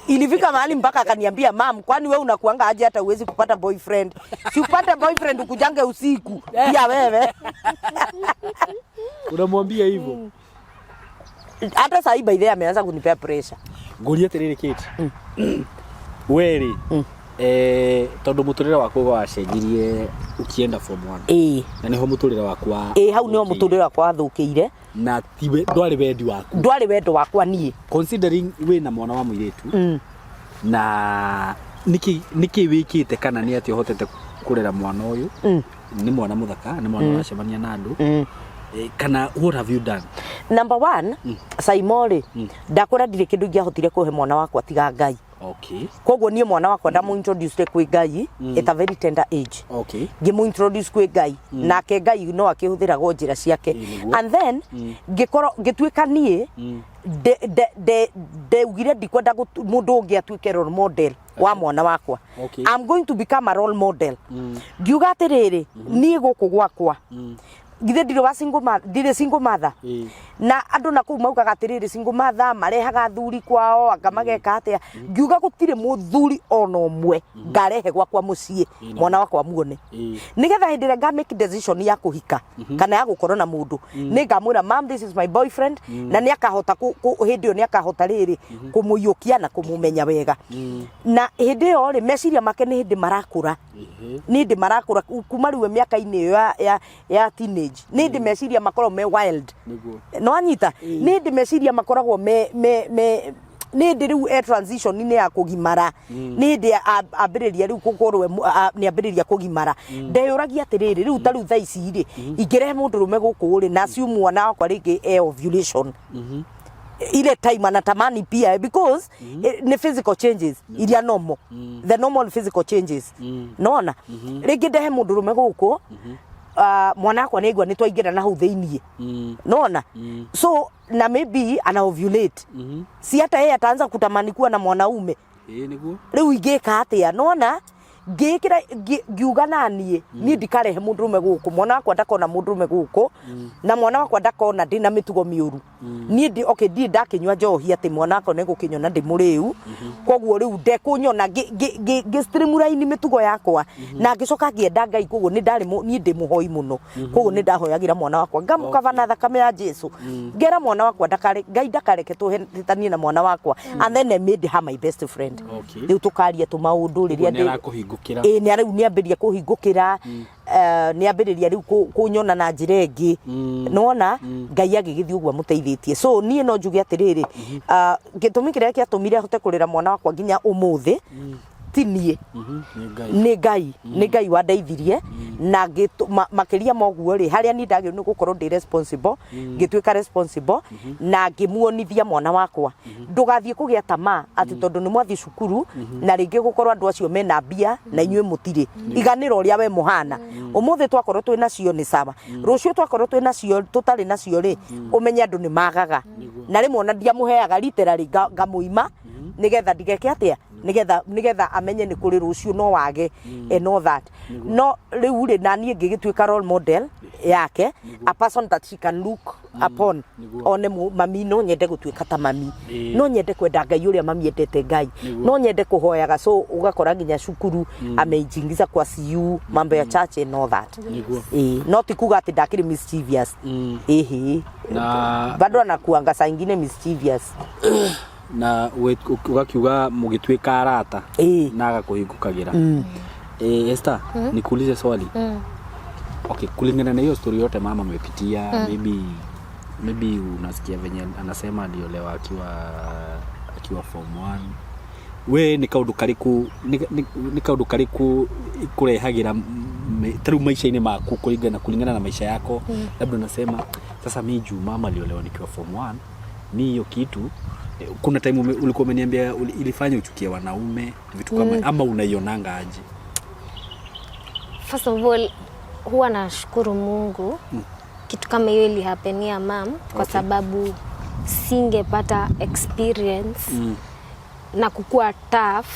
Ilifika mahali mpaka akaniambia, "Mam, kwani we unakuanga aje hata uwezi kupata boyfriend? Si upate boyfriend ukujange usiku pia wewe." Unamwambia hivyo? Hata sahii by the way ameanza kunipea pressure. Ngũrie atĩrĩrĩ Kate. We rĩ, Tondũ mũtũrĩre waku wacenjirie ũkienda form 1. Na nĩho mũtũrĩre waku wa Ĩĩ, hau nĩho mũtũrĩre wakwa wathũkĩire. Na tiwe ndwarĩ wendi waku. Ndwarĩ wendo wakwa niĩ. Considering wĩna mwana wa mũirĩtu, na nĩkĩ wĩkĩte kana nĩ atĩa ũhotete kũrera mwana ũyũ? Nĩ mwana mũthaka, nĩ mwana ũracemania na andũ. Kana what have you done? Number one, Saimo rĩ, ndakwĩra ndirĩ kĩndũ ingĩahotire kũhe mwana wakwa tiga Ngai. Koguo niĩ mwana wakwa ndamũ introduce kwĩ Ngai at a very tender age. Ngĩmũ introduce kwĩ Ngai, nake Ngai no akĩhũthĩragwo njĩra ciake. Ĩĩ, nĩguo. And then ngĩkorwo ngĩtuĩka niĩ ndeugire ndikwenda mũndũ ũngĩ atuĩke role model wa mwana wakwa. I'm going to become a role model. Ngiuga atĩrĩrĩ, niĩ gũkũ gwakwa githĩ ndirĩ wa single mother, ndirĩ single mother. Na andũ na kũu maugaga atĩrĩrĩ, single mother marehaga athuri kwao, anga mageka atĩa. Ngiuga gũtirĩ mũthuri ona ũmwe ngarehe gwakwa mũciĩ mwana wakwa muone, nĩgetha hĩndĩ ĩrĩa nga make decision ya kũhika kana ya gũkorwo na mũndũ, nĩ ngamwĩra, "Mom, this is my boyfriend," na nĩ akahota hĩndĩ ĩyo nĩ akahota rĩrĩ kũmũiyũkia na kũmũmenya wega. Na hĩndĩ ĩyo rĩ, meciria make nĩ hĩndĩ marakũra, nĩ hĩndĩ marakũra kuma rĩu mĩaka-inĩ ĩyo ya teenage, nĩ hĩndĩ meciria makoragwo me wild. No anyita, nĩ hĩndĩ meciria makoragwo me nĩ hĩndĩ rĩu e transition-inĩ ya kũgimara, nĩ hĩndĩ ambĩrĩria rĩu gũkorwo nĩ ambĩrĩria kũgimara. Ndeyũragia atĩrĩrĩ, rĩu ta rĩu thaa ici rĩ, ingĩrehe mũndũrũme gũkũ rĩ, na assume mwana wakwa rĩngĩ e ovulation ile time anatamani pia, because nĩ physical changes iria normal, the normal physical changes. Nona rĩngĩ ndehe mũndũrũme gũkũ, mwana wakwa nĩ aigua nĩ twaingĩra na hau thĩiniĩ, nona so na maybe ana ovulate, si hata yeye ataanza kutamani kuwa na mwanaume? Ĩĩ, nĩguo. Rĩu ingĩka atĩa? Nona ngĩkĩra ngiuga na niĩ ndikarehe mũndũrũme gũkũ, mwana wakwa ndakona mũndũrũme gũkũ, na mwana wakwa ndakona ndĩna mĩtugo mĩũru. Niĩ ndi okay, ndirĩ ndakĩnyua njohi atĩ mwana wakwa nĩ gũkĩnyona ndĩ mũrĩu. Koguo rĩu ndekũnyona ngĩ streamline mĩtugo yakwa, na ngĩcoka ngĩenda Ngai. Koguo nĩ ndarĩ niĩ ndĩ mũhoi mũno, koguo nĩ ndahoyagĩra mwana wakwa, ngamũkaba na thakame ya Jesu, ngera mwana wakwa ndakare, Ngai ndakareke tũhĩtanie na mwana wakwa. And then I made her my best friend. Rĩu tũkaria tũmaũndũ rĩrĩa Nĩ arakũhingũkĩra. Ĩĩ, nĩ rĩu nĩ ambĩrĩria kũhingũkĩra, nĩ ambĩrĩria rĩu kũnyona na njĩra ĩngĩ. Nona Ngai agĩgĩthiĩ ũguo amũteithĩtie. So niĩ no njuge atĩrĩrĩ, gĩtũmi kĩrĩa kĩatũmire hote kũrera mwana wakwa nginya ũmũthĩ ti niĩ. Nĩ Ngai. Nĩ Ngai, nĩ Ngai wandeithirie. Na makĩria ma ũguo rĩ, harĩa niĩ ndagĩrĩirwo nĩ gũkorwo ndĩ responsible, ngĩtuĩka responsible na ngĩmuonithia mwana wakwa, ndũgathiĩ kũgĩa tamaa atĩ tondũ nĩ mwathiĩ cukuru na rĩngĩ gũkorwo andũ acio mena mbia na inyuĩ mũtirĩ. Iganĩra ũrĩa we mũhana ũmũthĩ. Twakorwo twĩ nacio nĩ sawa, rũciũ twakorwo twĩ nacio tũtarĩ nacio rĩ, ũmenye andũ nĩ magaga. Na rĩmwe ona ndiamũheaga literally, ngamũima nĩgetha ndigeke atĩa, nĩgetha amenye nĩ kũrĩ rũciũ no wage and all that. No rĩu rĩ, na niĩ ngĩgĩtuĩka role model yake, a person that she can look upon. One mami, no nyende gũtuĩka ta mami, no nyende kwenda Ngai ũrĩa mami endete Ngai, no nyende kũhoyaga. So ũgakora nginya cukuru ameingiza kwa CU, mambo ya church and all that. Ĩĩ, no ti kuga atĩ ndakĩrĩ mischievous. Ĩhĩ. Bado anakuanga saa ingine mischievous. Na ũgakiuga mũgĩtuĩka arata na agakũhingũkagĩra. Esther, nikuulize swali. Okay, kulingana na hiyo story yote mama amepitia, maybe unasikia venye anasema aliolewa akiwa form 1, we nĩ kaũndũ karĩkũ nĩ kaũndũ karĩkũ kũrehagĩra ta rĩu maisha-inĩ maku, kulingana na maisha yako? Labda unasema, "Sasa mi juu mama aliolewa nikiwa form 1, mi hiyo kitu," kuna time ulikuwa umeniambia ilifanya uchukie wanaume, vitu kama, ama unaionanga aje? First of all, huwa nashukuru Mungu kitu kama hiyo ilihappenia mum, kwa sababu singepata experience na kukua tough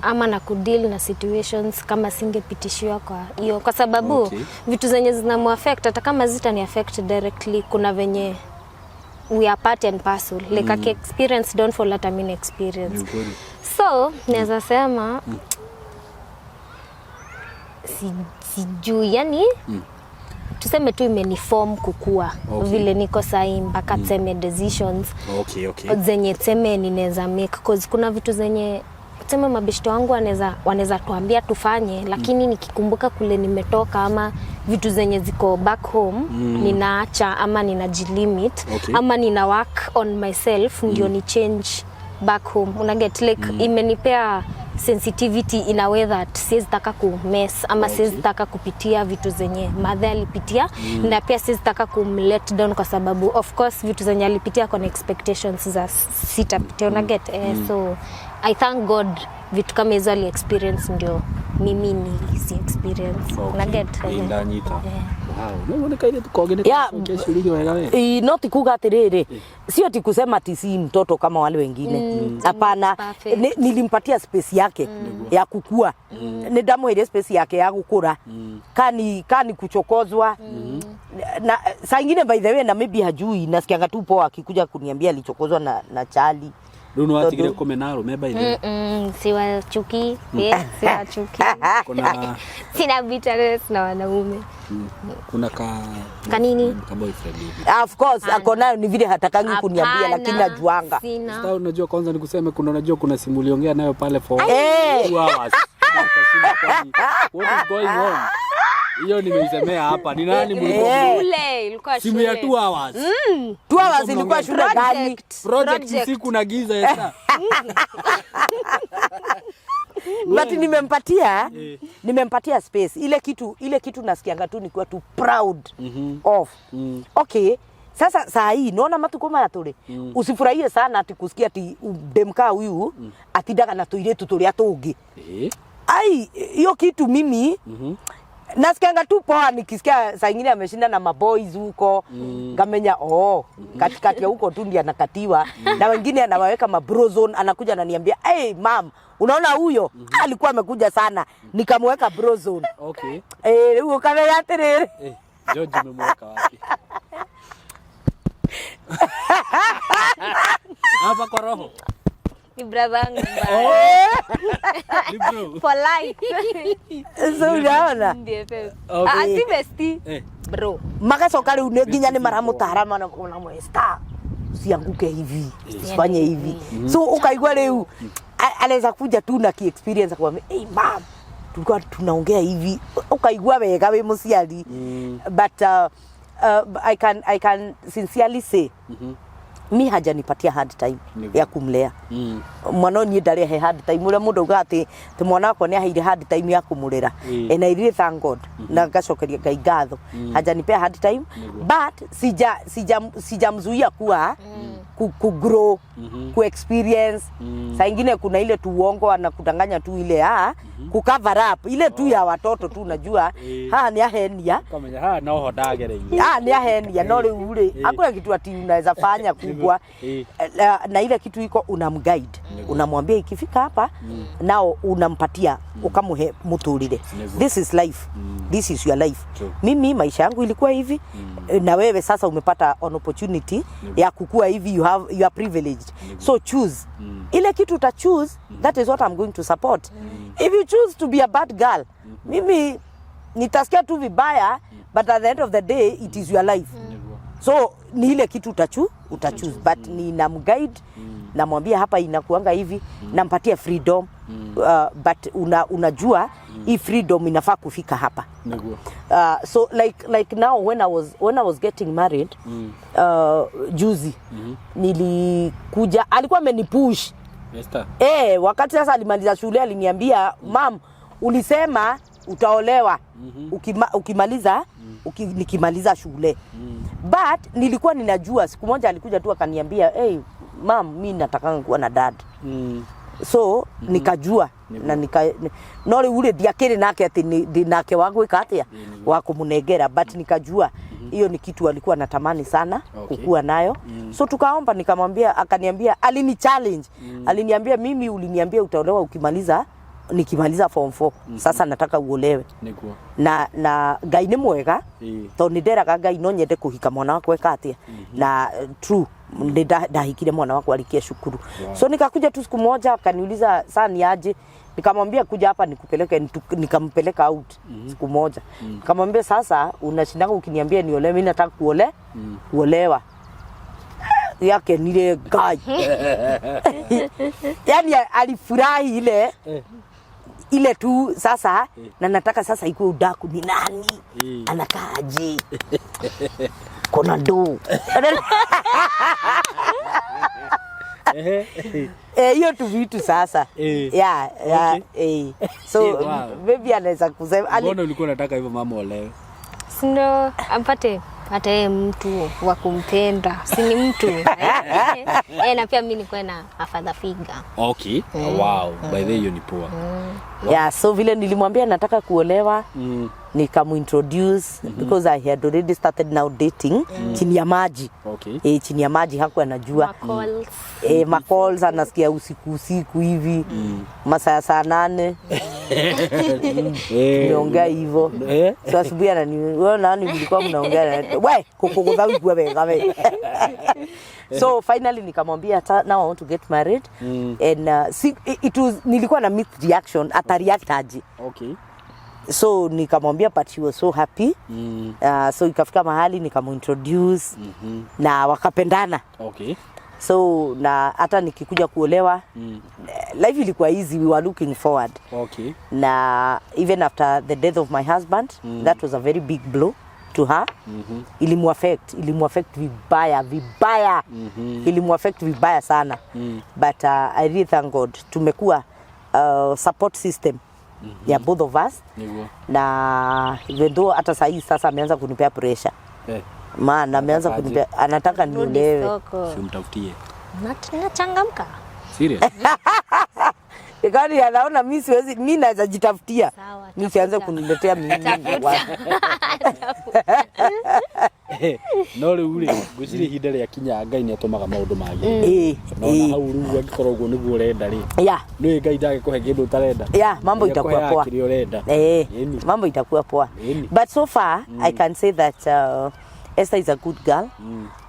ama na kudeal na situations kama singepitishiwa kwa hiyo, kwa sababu vitu zenye zinamuaffect, hata kama zitani affect directly, kuna venye we are part and parcel, like aki experience downfall, hata mimi experience. Ni ukweli. So naweza sema sijui, yani tuseme tu imeniform kukua vile niko sahii, mpaka tuseme decisions zenye tuseme ninaweza make, cause kuna vitu zenye Tuseme mabeshte wangu wanaweza tuambia tufanye, lakini nikikumbuka kule nimetoka ama vitu zenye ziko back home, ninaacha ama ninajilimit ama nina work on myself ndio ni change back home. Una get? Like, imenipea sensitivity in a way that siwezi taka ku mess ama siwezi taka kupitia vitu zenye madhe alipitia, na pia siwezi taka kumlet down kwa sababu of course vitu zenye alipitia kona expectations za sitapitia. Una get? So I thank God vitu kama hizo ali experience ndio mimi ni si experience. Una get? Ĩ, ndanyita. Wow, no nĩ kairĩtu kogĩ nĩ kacokia ciũria wega we. No ti kuga atiriri, sio ti kusema ati si mtoto kama wale wengine, hapana. Perfect. Nilimpatia space yake ya kukua, nĩ ndamwĩre space yake ya gukura, kani kuchokozwa na saa ingine, by the way, na maybe hajui, nasikianga tu poa akikuja kuniambia alichokozwa na chali. Rĩu nĩ watigire Tondũ- kũmena arũme by the way? Siwachuki, siwachuki. Kuna Sina bitterness na wanaume. Kuna ka Kanini? Ka boyfriend hivi? Of course ako nayo, ni vile hatakangi kuniambia, lakini Hapana, najuanga. sina. Sasa unajua, kwanza nikuseme, kuna, unajua, kuna simu uliongea nayo pale for 2 hours. Nikashinda, kwani what is going on? Hiyo nimeisemea hapa. Ni nani mlikuwa Shule, ilikuwa simu ya shule. 2 hours? 2 hours ilikuwa shule gani? Project. Project usiku na giza esa. But nimempatia space. Ile kitu nasikianga tu nikiwa tu proud of. Okay, sasa saa hii naona matuko maya tũrĩ, usifurahie sana ati kusikia ati demka huyu atindaga na tũirĩtu tũrĩa tũngĩ. Ai, hiyo kitu mimi nasikianga tu poa nikisikia saa ingine ameshinda na maboys huko, ngamenya oh, katikati ya huko tu ndiye anakatiwa na wengine anawaweka mabrozone. Anakuja ananiambia, "Hey mam, unaona huyo alikuwa amekuja sana, nikamweka brozone." Eh, rĩu ũkamenya atĩrĩrĩ. Eh, George umemweka wapi? Hapa kwa roho. Ni brother yangu mbaya. Ni bro. For life. So unaona. BFF. Okay. Ah, si bestie. Bro. Magacoka rĩu nĩ nginya nĩ maramũtara manamwe, "Star, usianguke hivi, usifanye hivi." So ukaigua rĩu anaweza kuja tu na ki experience akwambia, "Hey mam, tulikuwa tunaongea hivi." Ukaigua wega wĩ mũciari. But I can sincerely say mi hajanipatia hard time ya kumlea mwana ũyũ. Niĩ ndarehe hard time ũrĩa mũndũ augaga atĩ mwana wakwa nĩ aheire hard time ya kũmũrera. And I really thank God na ngacokeria Ngai ngatho, hajanipea hard time. But sijamzuia kuwa ku grow, ku experience. Saa ingine kuna ile tu uongo anakudanganya tu, ile ya ku cover up, ile tu ya watoto tu, unajua. Haha nĩ ahenia. Ukamenya haha noho ndagereire. Ah, nĩ ahenia, no rĩu rĩ, hakuna kitu ati unaweza fanya kubwa. Na ile kitu iko, unamguide, unamwambia ikifika hapa, nao unampatia, ukamuhe muturire. This is life, this is your life. True. Mimi maisha yangu ilikuwa hivi, na wewe sasa umepata an opportunity ya kukua hivi. You are privileged, so choose ile kitu uta choose. That is what I'm going to support. If you choose to be a bad girl, mimi nitasikia tu vibaya, but at the end of the day it is your life. So ni ile kitu utachoose, but ninamguide, namwambia hapa inakuanga hivi, nampatia freedom, but unajua hii freedom inafaa kufika hapa. So like now when I was getting married, juzi nilikuja, alikuwa amenipush. Esther. Eh, wakati sasa alimaliza shule aliniambia, "Mam, ulisema utaolewa ukimaliza nikimaliza shule." But nilikuwa ninajua siku moja alikuja tu akaniambia, "Hey, mam, mi nataka kuwa na dad." So nikajua na nika no rĩu rĩ, ndiakĩrĩ nake atĩ ndĩ nake wa gwĩka atĩa, wa kũmũnengera, but nikajua hiyo ni kitu alikuwa anatamani sana kukua nayo. So tukaomba, nikamwambia, akaniambia, alini challenge, aliniambia, "Mimi uliniambia utaolewa ukimaliza nikimaliza form 4. Sasa nataka uolewe." Na Ngai nĩ mwega, tondũ nĩ nderaga Ngai no nyende kũhika mwana wakwa eka atĩa, na true nĩ ndahikire mwana wakwa alikia cukuru. So nikakuja tu siku moja akaniuliza, "Saa ni aje?" Nikamwambia, "Kuja hapa nikupeleke." Nikampeleka out siku moja, nikamwambia, "Sasa unashindanga ukiniambia niolewe, mimi nataka kuolewa." Gĩakenire Ngai, yani alifurahi ile ile tu sasa, na nataka sasa ikuwe udaku ni nani, anakaaje, kona do. Eh, hiyo tu vitu sasa. Yeah. So maybe anaweza kusema Mbona ulikuwa unataka hivyo mama olewe? Si ndo apate hata yeye mtu wa kumpenda, si ni mtu, eh? Na pia mi nikuwe na a father figure. Okay. Wow. By the way, hiyo ni poa. Yeah, so vile nilimwambia nataka kuolewa, nikamuintroduce because I had already started now dating chini ya maji. Eh, chini ya maji, hakuwa anajua. Macalls. Eh, macalls anasikia usiku usiku hivi, masaa ya saa 8. Tumeongea hivyo. So asubuhi anani, "Wewe nani mlikuwa mnaongea na we kukugutha wigua wega we?" So finally nikamwambia, "Now I want to get married." And see, it was, nilikuwa na mixed reaction, atareact aje. So nikamwambia, but she was so happy. So ikafika mahali nikamuintroduce na wakapendana. So na hata nikikuja kuolewa, life ilikuwa easy, we were looking forward. Na even after the death of my husband, that was a very big blow to her. Ilimuaffect, ilimuaffect vibaya vibaya. Ilimuaffect vibaya sana. But I really thank God tumekuwa support system ya both of us. Na even though hata sahii sasa ameanza kunipea pressure, maana ameanza Anataka aje? kunipea, anataka Rudi niolewe. soko. Si umtafutie. Nachangamka. Serious? Kwani anaona mi siwezi, mi naweza jitafutia. Sawa, Mi sianze tafuta. kuniletea mimi. No rĩu rĩ, ngwĩciria ihinda rĩakinya Ngai nĩ atũmaga maũndũ magĩrĩre. Na ona hau rĩu angĩkorwo ũguo nĩguo ũrenda rĩ, nĩũĩ Ngai ndangĩkũhe kĩndũ ũtarenda. Yeah, mambo itakuwa Nĩekũheaga poa. kĩrĩa ũrenda. Ĩni. Mambo itakuwa poa. Ĩni. But so far I can say that Esther is a good girl.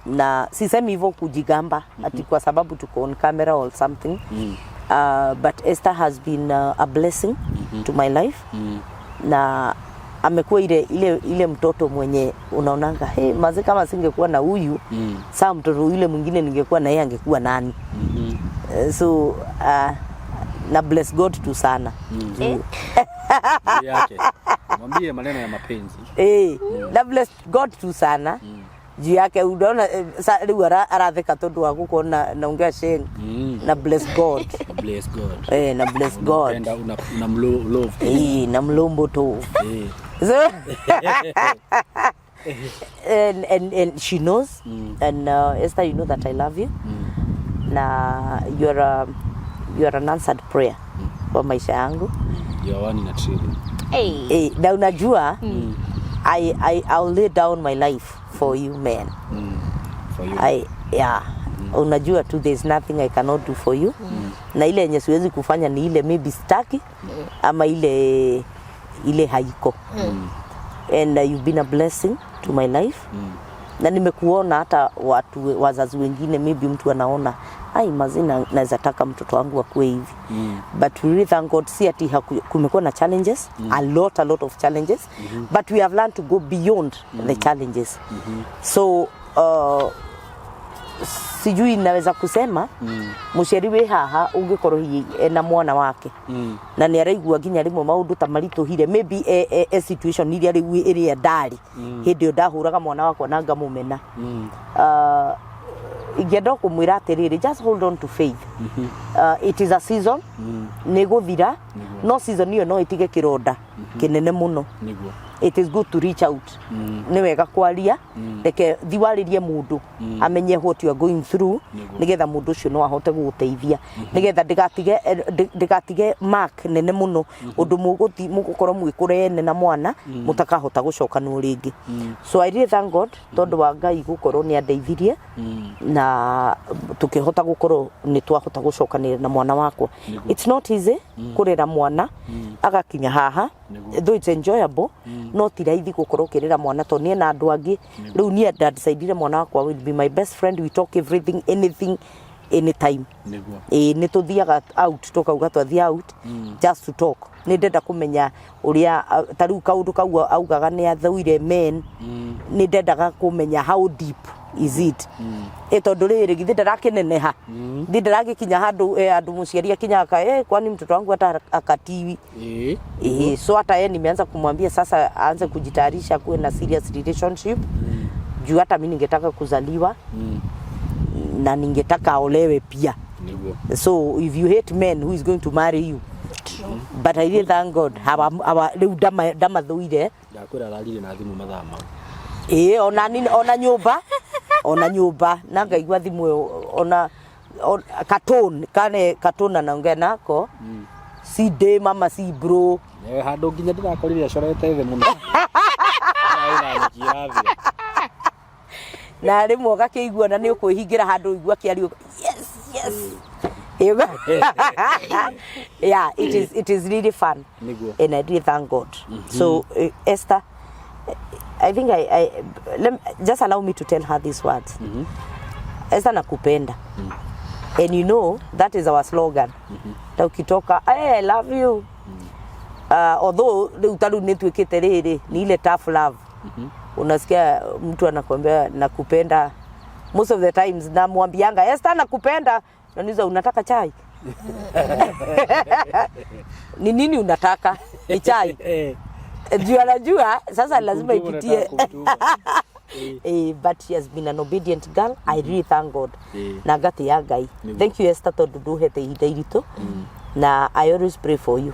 Na sisemi hivyo kujigamba ati kwa sababu tuko on camera or something. But Esther has been a blessing to my life. Na amekuwa ile ile ile mtoto mwenye unaonanga, hey, maze kama singekuwa na huyu, saa mtoto yule mwingine ningekuwa na yeye angekuwa nani? So na bless God tu sana. Juu yake. Mwambie maneno ya mapenzi. Eh, na bless God tu sana juu yake. Unaona, sa rĩu aratheka tondu wa gukorwo na naongea sheng. Na bless God. Bless God. Eh, na bless God. Unapenda, una love. Eh, na mlombo tu. So and she knows. And Esther, you know that I love you. Na you are an answered prayer kwa maisha yangu. You are one in a trillion. Hey. Eh, na unajua, I'll lay down my life for you, man. For you. Yeah. Unajua tu there's nothing I cannot do for you. Na ile yenye siwezi kufanya ni ile maybe staki ama ile ile haiko. And you've been a blessing to my life. Na nimekuona hata watu wazazi wengine, maybe mtu anaona, "Ai mazina, naweza taka mtoto wangu akuwe hivi." But we really thank God, si ati kumekuwa na challenges, a lot of challenges, but we have learned to go beyond the challenges. So sijui naweza kusema mũciari wĩ haha ũngĩkorwo hihi ena mwana wake na nĩ araigua nginya rĩmwe maũndũ ta maritũhire, maybe e situation iria rĩu ĩrĩa ndarĩ hĩndĩ ĩyo ndahũraga mwana wakwa na ngamũmena, ingĩenda kũmwĩra atĩrĩrĩ, just hold on to faith. It is a season, nĩ gũthira, no season ĩyo no ĩtige kĩronda kĩnene mũno. It is good to reach out. Nĩ wega kwaria, reke thi warĩrie mũndũ amenye what you are going through, nĩgetha mũndũ ũcio no ahote gũgũteithia, nĩgetha ndĩgatige mark nene mũno ũndũ mũgũthi mũgũkorwo mwĩ kũrene na mwana mũtakahota gũcokanwo rĩngĩ. So I really thank God tondũ wa Ngai gũkorwo nĩ andeithirie na tukĩhota gũkorwo nĩ twahota gũcokanĩrĩra na mwana wakwa. It's not easy kũrera mwana agakinya haha. Though it's enjoyable, no ti raithi gũkorwo ũkĩrera mwana tondũ niĩ na andũ angĩ rĩu niĩ ndadecidire mwana wakwa will be my best friend. We talk everything, anything, anytime. Ĩĩ, nĩ tũthiaga out, tũkauga twathiĩ out just to talk. Nĩ ndenda kũmenya ũrĩa ta rĩu kaũndũ kau augaga nĩ athũire men, nĩ ndendaga kũmenya how deep Is it tondu riri, githĩ ndarakineneha, githĩ ndaragikinya handu andu muciari akinyaga kwani mtoto wangu hata akatiwi? So hata yeye nimeanza kumwambia sasa aanze kujitayarisha kuwe na serious relationship, juu hata mi ningetaka kuzaliwa na ningetaka aolewe pia. So if you hate men, who is going to marry you? But I really thank God, hawa rĩu ndamathũire. Ndakwĩra ararire na thimũ mathaa mau. Ĩĩ, ona nini, ona nyũmba na ngaigua thimũ ĩyo ona katone kane katone anaongea nako, si day mama, si bro. Handũ nginya ndĩrakorire acorete thĩ mũno. Ĩna nyeki irathira. Na rĩmwe ũgakĩigua na nĩ ũkwĩhingĩra handũ ũigua kĩario, yes. Yeah, it is really fun. And I really thank God. So Esther, I think I let me, just allow me to tell her these words. Esther, nakupenda. And you know that is our slogan. Ta ukitoka, "Hey, I love you." Although rĩu ta rĩu nĩ tuĩkĩte rĩrĩ ni ile tough love. Unasikia mtu anakuambia nakupenda, most of the times namwambianga, "Esther, nakupenda." Naniuliza, "Unataka chai? Ni nini unataka? Ni chai?" Juu anajua sasa lazima Kumtuma, ipitie. Nataka kumtuma. But she has been an obedient girl. I really thank God na ngatia Ngai. Thank you, Esther, tondu nduhete ihinda iritũ, na I always pray for you.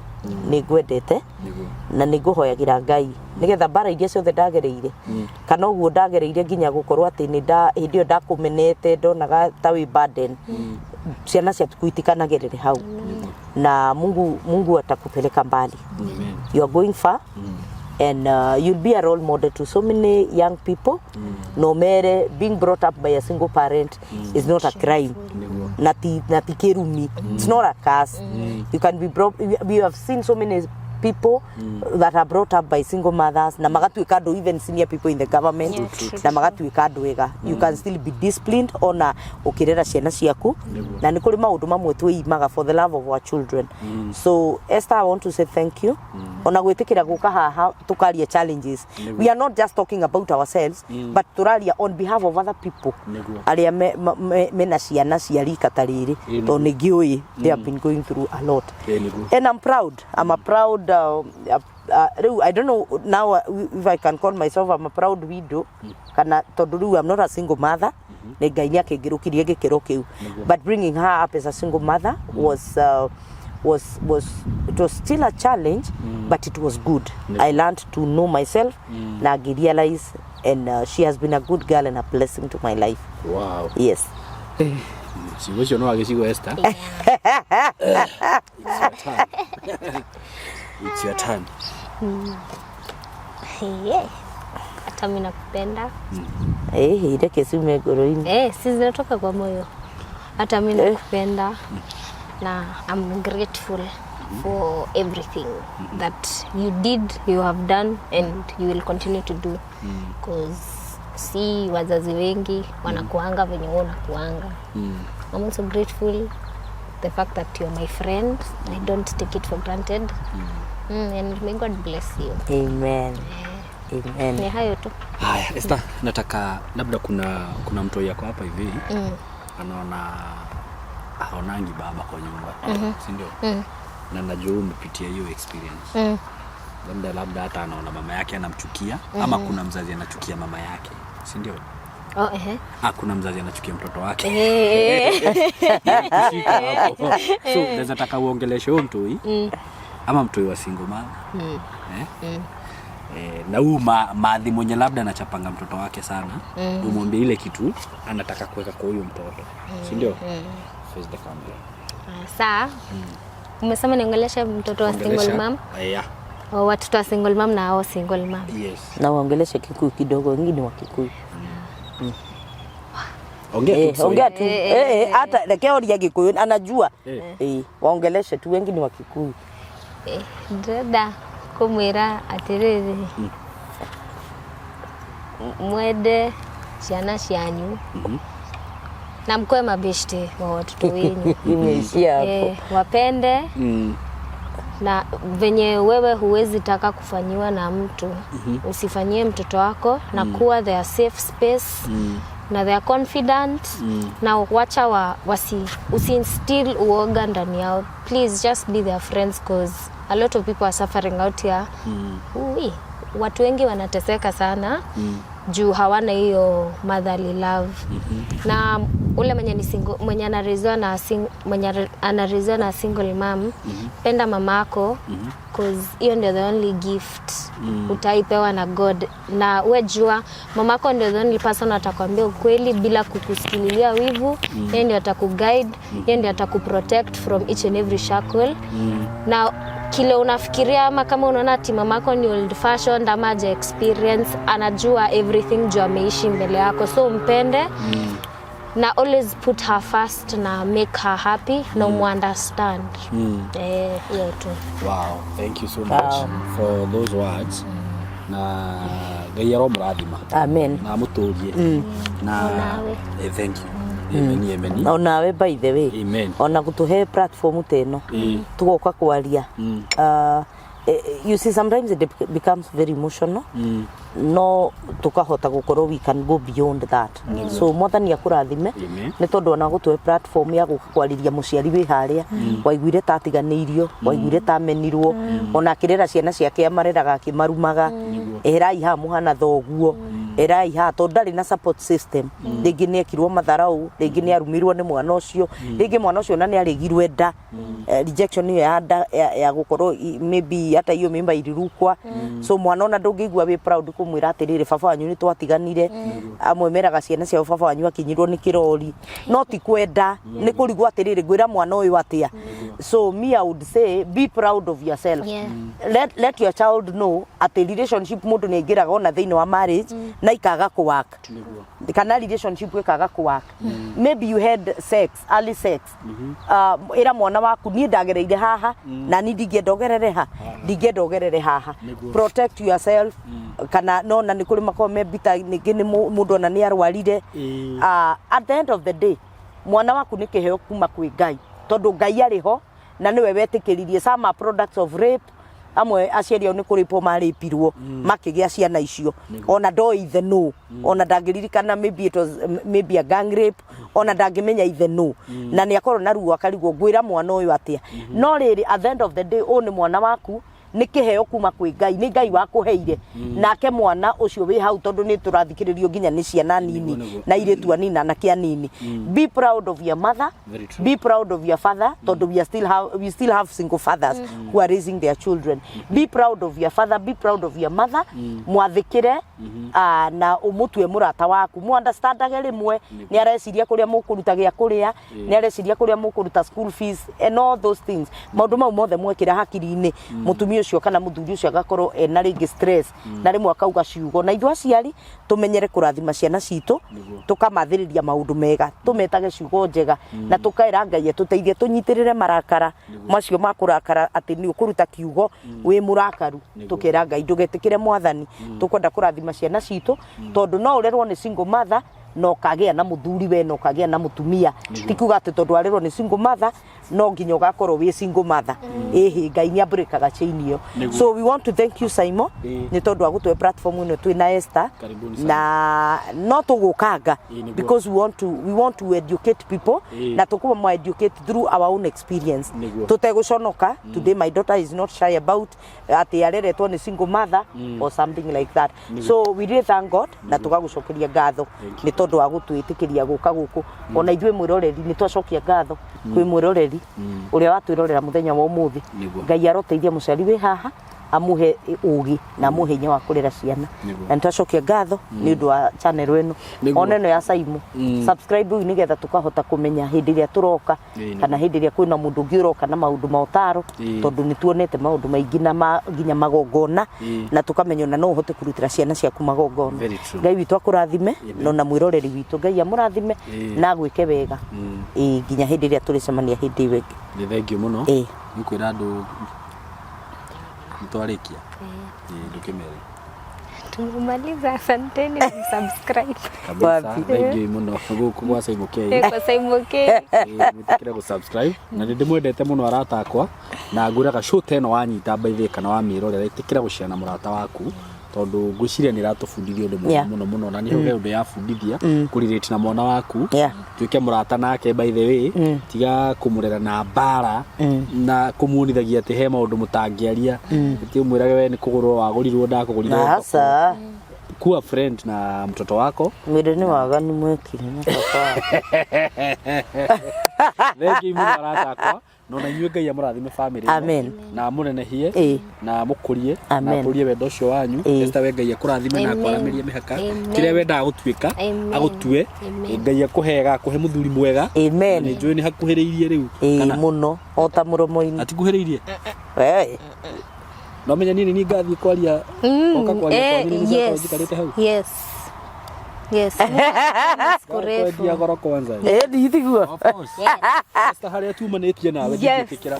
Nĩ ngwendete na nĩ ngũhoyagĩra Ngai nĩgetha mbara iria ciothe ndagereire kana ũguo ndagereire nginya gũkorwo atĩ nĩ nda hĩndĩ ĩyo ndakũmenete, ndonaga ta wĩ burden, ciana ciaku itikanagerere hau, na Mungu atakupeleka mbali. Amen. You are going far and you'll be a role model to so many young people. No mere being brought up by a single parent is not a crime na ti kĩrumi. It's not a curse. You can be brought, we have seen so many people that are brought up by single mothers na magatuĩka andũ, even senior people in the government, Yeah, true, na magatuĩka andũ ega. You can still be disciplined ona ũkĩrera ciana ciaku, na nĩ kũrĩ maũndũ mamwe twĩimaga for the love of our children. So Esther, I want to say thank you ona gwĩtĩkĩra gũka haha tũkaria challenges. We are not just talking about ourselves, but tũraria on behalf of other people arĩa mena ciana cia rika ta rĩrĩ, tondũ nĩ ngĩũĩ they have been going through a lot. And I'm proud. I'm a proud rĩu I don't know now if I can call myself, I'm a proud widow, kana tondũ rĩu I'm not a single mother. Nĩ Ngai nĩ akĩngĩrũkirie gĩkĩro kĩu, but bringing her up as a single mother was it was still a challenge, but it was good. I learned to know myself na realize, and she has been a good girl and a blessing to my life. Yes. Ciugo icio no wagĩcigo. Esther, it's your time. It's your time. Yeah. Hata mimi nakupenda. Reke ciume ngoro-inĩ. Si zinatoka kwa moyo. Hata mimi nakupenda na I'm grateful for everything that you did, you have done and you will continue to do, because si wazazi wengi wanakuanga venye wewe unakuanga. I'm also grateful the fact that you're my friend. I don't take it for granted. And may God bless you. Amen, amen. Ni hayo tu. Haya, Esther, nataka labda kuna mtoi yako hapa hivi anaona haonangi baba kwa nyumba, si ndio? Na najua umepitia hiyo experience. Labda hata anaona mama yake anamchukia, ama kuna mzazi anachukia mama yake, si ndio? Oh, ehe. Ah, kuna mzazi anachukia mtoto wake. Kushika hapo. So naweza taka uongeleshe huyo mtoi ama mtoi wa single mother, eh? Eh, na huu madhi mwenye labda anachapanga mtoto wake sana, umwambie ile kitu anataka kuweka kwa huyu mtoto, si ndio? Face the camera. Ah, saa umesema niongeleshe mtoto wa single Ongelesha. mom? Yeah. Oh, watoto wa single mom na hao single mom. Yes. Na uongeleshe Kikuyu kidogo, wengine wa Kikuyu. Ongea tu Kiswahili. Ongea tu. Hata reke oria Gikuyu anajua. Waongeleshe tu, wengi ni wa Kikuyu. Ndĩrenda kũmwĩra atĩrĩrĩ, mwende ciana cianyu na mkuwe mabeshte wa watoto wenyu. Imeishia hapo. Wapende na venye wewe huwezi taka kufanyiwa na mtu, usifanyie mtoto wako, na kuwa their safe space. Na they are confident. Na wacha wa, wasi usiinstill uoga ndani yao. Please just be their friends, cause a lot of people are suffering out here. Ui, watu wengi wanateseka sana juu hawana hiyo motherly love. Na ule mwenye ni single, mwenye anaraisiwa na mwenye anaraisiwa na single mom, penda mamako, cause hiyo ndio the only gift utaipewa na God. Na we jua mamako ndio the only person atakwambia ukweli bila kukusikililia wivu. Yeye ndio atakuguide, yeye ndio atakuprotect from each and every shackle. Na kile unafikiria ama kama unaona ati mamako ni old fashioned ama haja experience, anajua everything juu ameishi mbele yako. So mpende na always put her first na make her happy na umunderstand. Eh, hiyo tu. Wow, thank you so much for those words. Na Ngai aromũrathima. Amen. Na amũtũrie. Na Onawe. Eh, thank you. Amen, amen. Onawe, by the way. Amen. Ona gutuhe platform ta ĩno tugoka kwaria. You see, sometimes it becomes very emotional, no tukahota gukorwo we can go beyond that. So Mwathani akũrathime. Amen. Nĩ tondũ ona gũtũhe platform ya gũka kwarĩria mũciari wĩ harĩa waiguire ta atiganĩirio, waiguire ta amenirwo, ona akĩrera ciana ciake amareraga akĩmarumaga, erai haha mũhana thoguo, erai haha, tondũ ndarĩ na support system. Rĩngĩ nĩ ekirwo matharau, rĩngĩ nĩ arumirwo nĩ mwana ũcio, rĩngĩ mwana ũcio ona nĩ arĩgirwe nda. Rejection ĩyo ya nda ya gũkorwo maybe hata hiyo mimba ilirukwa. So mwana ona ndũngĩigua wĩ proud kũmwĩra atĩrĩrĩ, baba wanyu nĩ twatiganire. Amwe meraga ciana ciao baba wanyu akinyirwo nĩ kĩrori, no ti kwenda, nĩ kũrigwo atĩrĩrĩ, ngwĩra mwana ũyũ atĩa? So me, I would say be proud of yourself. Let your child know atĩ relationship mũndũ nĩ aingĩraga ona thĩinĩ wa marriage na ikaga kũ-work, kana relationship ĩkaga kũ-work. Maybe you had sex, early sex. Ĩra mwana waku, niĩ ndagereire haha na ni ndingĩenda ũgerere ha, ndingĩenda ũgerere haha. Protect yourself. Kana no na nĩ kũrĩ makoragwo me bita ningĩ nĩ mũndũ ona nĩ arwarire. At the end of the day, mwana waku nĩ kĩheo kuma kwĩ Ngai, tondũ Ngai arĩ ho na nĩwe wetĩkĩririe. Some are products of rape. Amwe aciari ao nĩ kũrĩpwo marĩpirwo makĩgĩa ciana icio, ona ndoĩ ithe no, ona ndangĩririkana. Maybe it was maybe a gang rape, ona ndangĩmenya ithe no, na nĩ akorwo na ruo akarigwo, ngwĩra mwana ũyũ atĩa? No rĩrĩ, at the end of the day, ũyũ nĩ mwana waku, nĩ kĩheo kuma kwĩ Ngai, nĩ Ngai wakũheire. Nake mwana ũcio wĩ hau, tondũ nĩ tũrathikĩrĩrio nginya nĩ ciana nini na irĩtu anini na anake anini, be proud of your mother. Very true. Be proud of your father, tondũ we still have single fathers who are raising their children. Be proud of your father, be proud of your mother. Mwathĩkĩre na ũmũtue mũrata waku, mu understandage. Rĩmwe nĩ areciria kũrĩa mũkũruta gĩa kũrĩa, nĩ areciria kũrĩa mũkũruta school fees and all those things. Maũndũ mau mothe mwekĩra hakiri-inĩ, mũtumia ũcio kana mũthuri ũcio agakorwo ena rĩngĩ stress na rĩmwe akauga ciugo. Na ithuĩ aciari tũmenyere kũrathima ciana citũ, tũkamathĩrĩria maũndũ mega, tũmetage ciugo njega, na tũkaĩra Ngai atũteithie tũnyitĩrĩre marakara macio ma kũrakara atĩ nĩ ũkũruta kiugo wĩ mũrakaru. Tũkera Ngai ndũgetĩkĩre. Mwathani, tũkwenda kũrathima ciana citũ, tondũ no ũrerwo nĩ single mother na ũkagĩa na mũthuri we na ũkagĩa na mũtumia. Ti kuga atĩ tondũ warerwo nĩ single mother no nginya ũgakorwo wĩ single mother. Ĩhĩ, Ngai nĩ abreakaga chain ĩyo. So we want to thank you, Simon, nĩ tondũ wa gũtũhe platform ĩno twĩ na Esther. Karibuni sana. Na no tũgũkanga because we want to educate people na tũkũma educate through our own experience tũtegũconoka. Today my daughter is not shy about atĩ areretwo nĩ single mother or something like that. So we really thank God na tũgagũcokeria ngatho nĩ tondũ wa gũtwĩtĩkĩria gũka gũkũ. Ona ithuĩ mwĩroreri nĩ twacokia ngatho kwĩ mwĩroreri ũrĩa watwĩrorera mũthenya wa ũmũthĩ. Ngai aroteithia mũciari wĩ haha, amuhe ũgĩ na amuhe hinya wa kũrera ciana. Na nĩ twacokia ngatho nĩ ũndũ wa channel ĩno, ona ĩno ya Saimu. Subscribe rĩu nĩgetha tũkahota kũmenya hĩndĩ ĩrĩa tũroka kana hĩndĩ ĩrĩa kwĩna mũndũ ũngĩ ũroka na maũndũ ma ũtaro, tondũ nĩ tuonete maũndũ maingĩ na nginya magongona na tũkamenya ona no ũhote kũrutĩra ciana ciaku magongona. Very true. Ngai witũ akũrathime, no na mwĩroreri witũ Ngai amũrathime na agwĩke wega. Nginya hĩndĩ ĩrĩa tũrĩcemania hĩndĩ ĩyo ĩngĩ. Nĩ thank you mũno. Nĩ kwĩra andũ nĩ twarĩkia. Ndũkĩmere. Tumemaliza, asanteni na msubscribe. Kabisa. Wapi? Thank you mũno gũkũ gwa Simon K. Kwa Simon K. Mwĩtĩkĩre gũ subscribe na nĩ ndĩmwendete mũno arata akwa, na ngwĩraga show ta ĩno wanyita by the way kana wamĩrorera, ĩtĩkĩra gũshare na mũrata waku. Tondũ ngwĩciria nĩ ĩratũbundithia ũndũ mũno mũno mũno, na nĩho he ũndũ yabundithia kũrelate na mwana waku. Tuĩke mũrata nake, by the way, tiga kũmũrera na mbara na kũmuonithagia atĩ he maũndũ mũtangĩaria, ti ũmwĩrage we nĩ kũgũrwo wagũrirwo, ndakũgũrire thoko. Aca. Kuwa friend na mtoto wako. Mwĩrĩ nĩ waganu mwekire na baba. Thengiũ mũno arata akwa, no na inyuĩ Ngai amũrathime family ĩno. Amen. Na amũnenehie na amũkũrie na atũrie wendo ũcio wanyu. Esther, we Ngai akũrathime na Amen. akwaramĩrie mĩhaka. Amen. Kĩrĩa wendaga gũtuĩka Amen. agũtue. Amen. Ngai akũhega, akũhe mũthuri mwega. Amen. Nĩ njũĩ nĩ hakuhĩrĩirie rĩu. Ĩĩ, mũno o ta mũromo-inĩ. Atikuhĩrĩirie. We. No menya niĩ nĩ niĩ ngathiĩ kwaria oka kwaria kwanyu, nĩ nĩcio njikarĩte hau. Yes. Kurefu. Kwendia goro kwanza. Ĩĩ, ndithiguo. Of course. Esther, harĩa tumanĩtie nawe ndingĩtĩkĩra.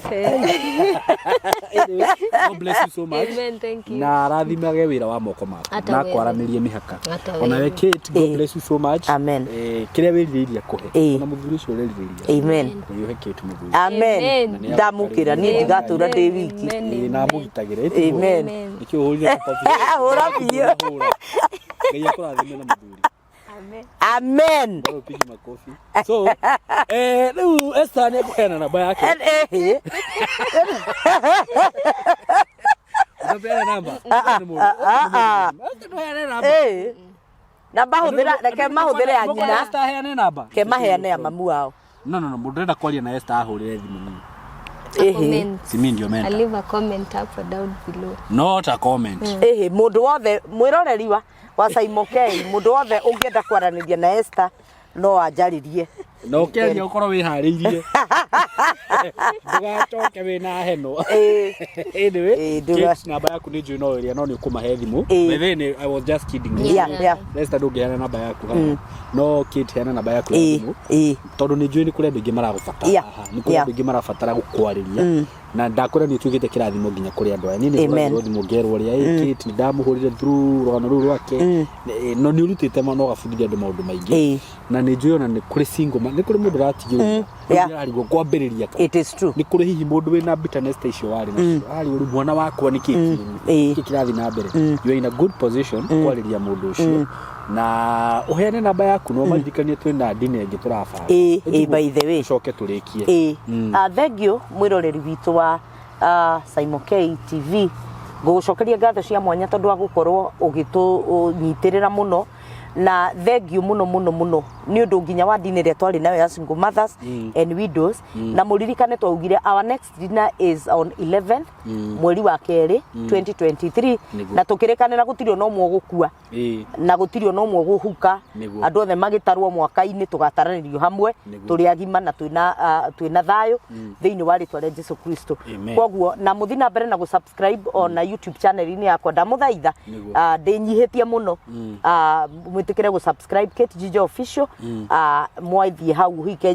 Anyway, God bless you so much. Amen, thank you. Na arathimage wĩra wa moko maku Ata na wewe. akwaramĩrie mĩhaka. Ata Ona we wewe. Kate, God bless you so much. Amen. Kĩrĩa wĩrirĩirie kũhe ona mũthuri ũcio ũrerirĩria. Amen. Ngai ũhe Kate mũthuri. Amen. Amen. Ndamũkĩra niĩ ndigatũra ndĩ wiki. Ĩĩ, na amũgitagĩre. Amen. Nĩkĩo ũhũrire makobi? Hũra biũ. Hũra. Ngai akũrathime na mũthuri. Amen. Bado upigi makofi. So, rĩu Esther nĩ ekũheana namba yake. Ũtapeana namba? Nĩ mũndũ. Ah, ah. Esther, ndũheane namba. Ĩĩ. Na mahũthĩra, reke mahũthĩre ya nyina. Esther aheane namba. Ke maheane ya mamu wao. No, no, no, mũndũ ũrenda kwaria na Esther ahũrĩre thimũ niĩ. Ĩhĩ. Comment. Si mimi ndio I mentor. leave a comment up or down below. Not a comment. Ĩhĩ, mũndũ wothe mwĩroreri wa Saimo K, mũndũ wothe ũngĩenda kwaranĩria na Esther no anjarĩrie. Na ũkĩaria ũkorwo wĩharĩirie. Ndũgacoke wĩna heno. Ĩĩ. Anyway, Ĩĩ, Kate, namba yaku nĩ njũĩ no ĩrĩa no nĩ ũkũmahe thimũ. Ĩĩ. By the way, I was just kidding. Yeah. Esther, ndũngĩheana namba yaku haha. No Kate, heana namba yaku ya Ĩĩ, thimũ. ĩĩ. Tondũ nĩ njũĩ nĩ kũrĩ andũ aingĩ maragũbatara haha. Nĩ kũrĩ andũ aingĩ marabatara gũkwarĩria. Na ndakwĩra nĩ ũtuĩkĩte kĩrathimo nginya kũrĩ andũ aya. Niĩ nĩ Amen. hũragĩrwo thimũ ngerwo ũrĩa, "Ĩ, Kate, nĩ ndamũhũrire through rũgano rũu rwake." No nĩ ũrutĩte ma na ũgabundithia andũ maũndũ maingĩ. Na nĩ njũĩ ona nĩ kũrĩ single man, nĩ kũrĩ mũndũ ũratigĩrĩra. Ararigwo kwambĩrĩria kũ. It is true. Nĩ kũrĩ hihi mũndũ wĩna bitterness ta icio warĩ nacio. Ararigwo rĩu mwana wakwa nĩ kĩĩ kĩũru? Kĩĩ kĩrathiĩ na mbere? You are in a good position kwarĩria mũndũ ũcio. Na ũheane namba yaku na ũmaririkanie twĩna dinner ĩngĩ tũrabanga. Ĩĩ, ĩĩ, by the way. Tũcoke tũrĩkie. Ĩĩ. Thank you mwĩroreri witũ wa Saimo K TV, ngũgũcokeria ngatho cia mwanya tondũ wa gũkorwo ũgĩtũnyitĩrĩra mũno, na thank you mũno mũno mũno nĩ ũndũ nginya wa dinner ĩrĩa twarĩ nayo ya single mothers and widows. Na mũririkane twaugire our next dinner is on 11th mweri wa kerĩ 2023. Nĩguo. Na tũkĩrĩkanĩra gũtirĩ ona ũmwe ũgũkua na gũtirĩ ona ũmwe ũgũhuka. Andũ othe magĩtarwo mwaka-inĩ tũgataranĩrio hamwe tũrĩ agima na twĩna thayũ thĩinĩ wa rĩtwa rĩa Jesu Kristo. Amen. Koguo na mũthiĩ na mbere na gũ-subscribe ona YouTube channel-inĩ yakwa, ndamũthaitha. Ndĩnyihĩtie mũno. Mwĩtĩkĩre gũ-subscribe Kate Jijo Official. Mwathiĩ hau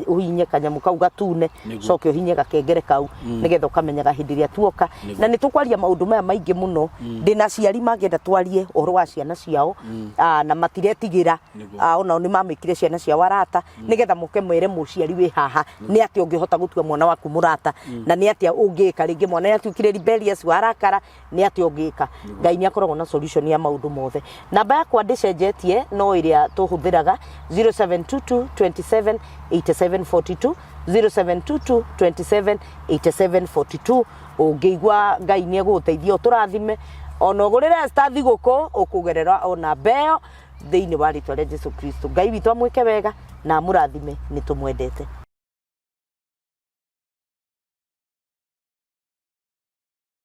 ũhihinye kanyamũ kau gatune, coke ũhihinye gakengere kau nĩgetha ũkamenyaga hĩndĩ ĩrĩa tuoka. Na nĩ tũkwaria maũndũ maya maingĩ mũno. Ndĩna aciari mangĩenda twarie ũhoro wa ciana ciao, na matiretigĩra. Onao nĩ mamĩkire ciana ciao arata, nĩgetha mũke mwĩre mũciari wĩ haha nĩ atĩa ũngĩhota gũtua mwana waku mũrata, na nĩ atĩa ũngĩka rĩngĩ mwana nĩ atuĩkire rebellious, warakara, nĩ atĩa ũngĩka. Ngai nĩ akoragwo na solution ya maũndũ mothe. Namba yakwa ndĩcenjetie, no ĩrĩa tũhũthĩraga, 0722 27 87 42, 0722 27 87 42. Ũngĩigua Ngai nĩ egũgũteithia ũtũrathime ona ũgũrĩre Esther thigũkũ, ũkũgerera ona mbeo thĩinĩ wa rĩtwa rĩa Jesu Kristo. Ngai witũ amwĩke wega na amũrathime, nĩ tũmwendete.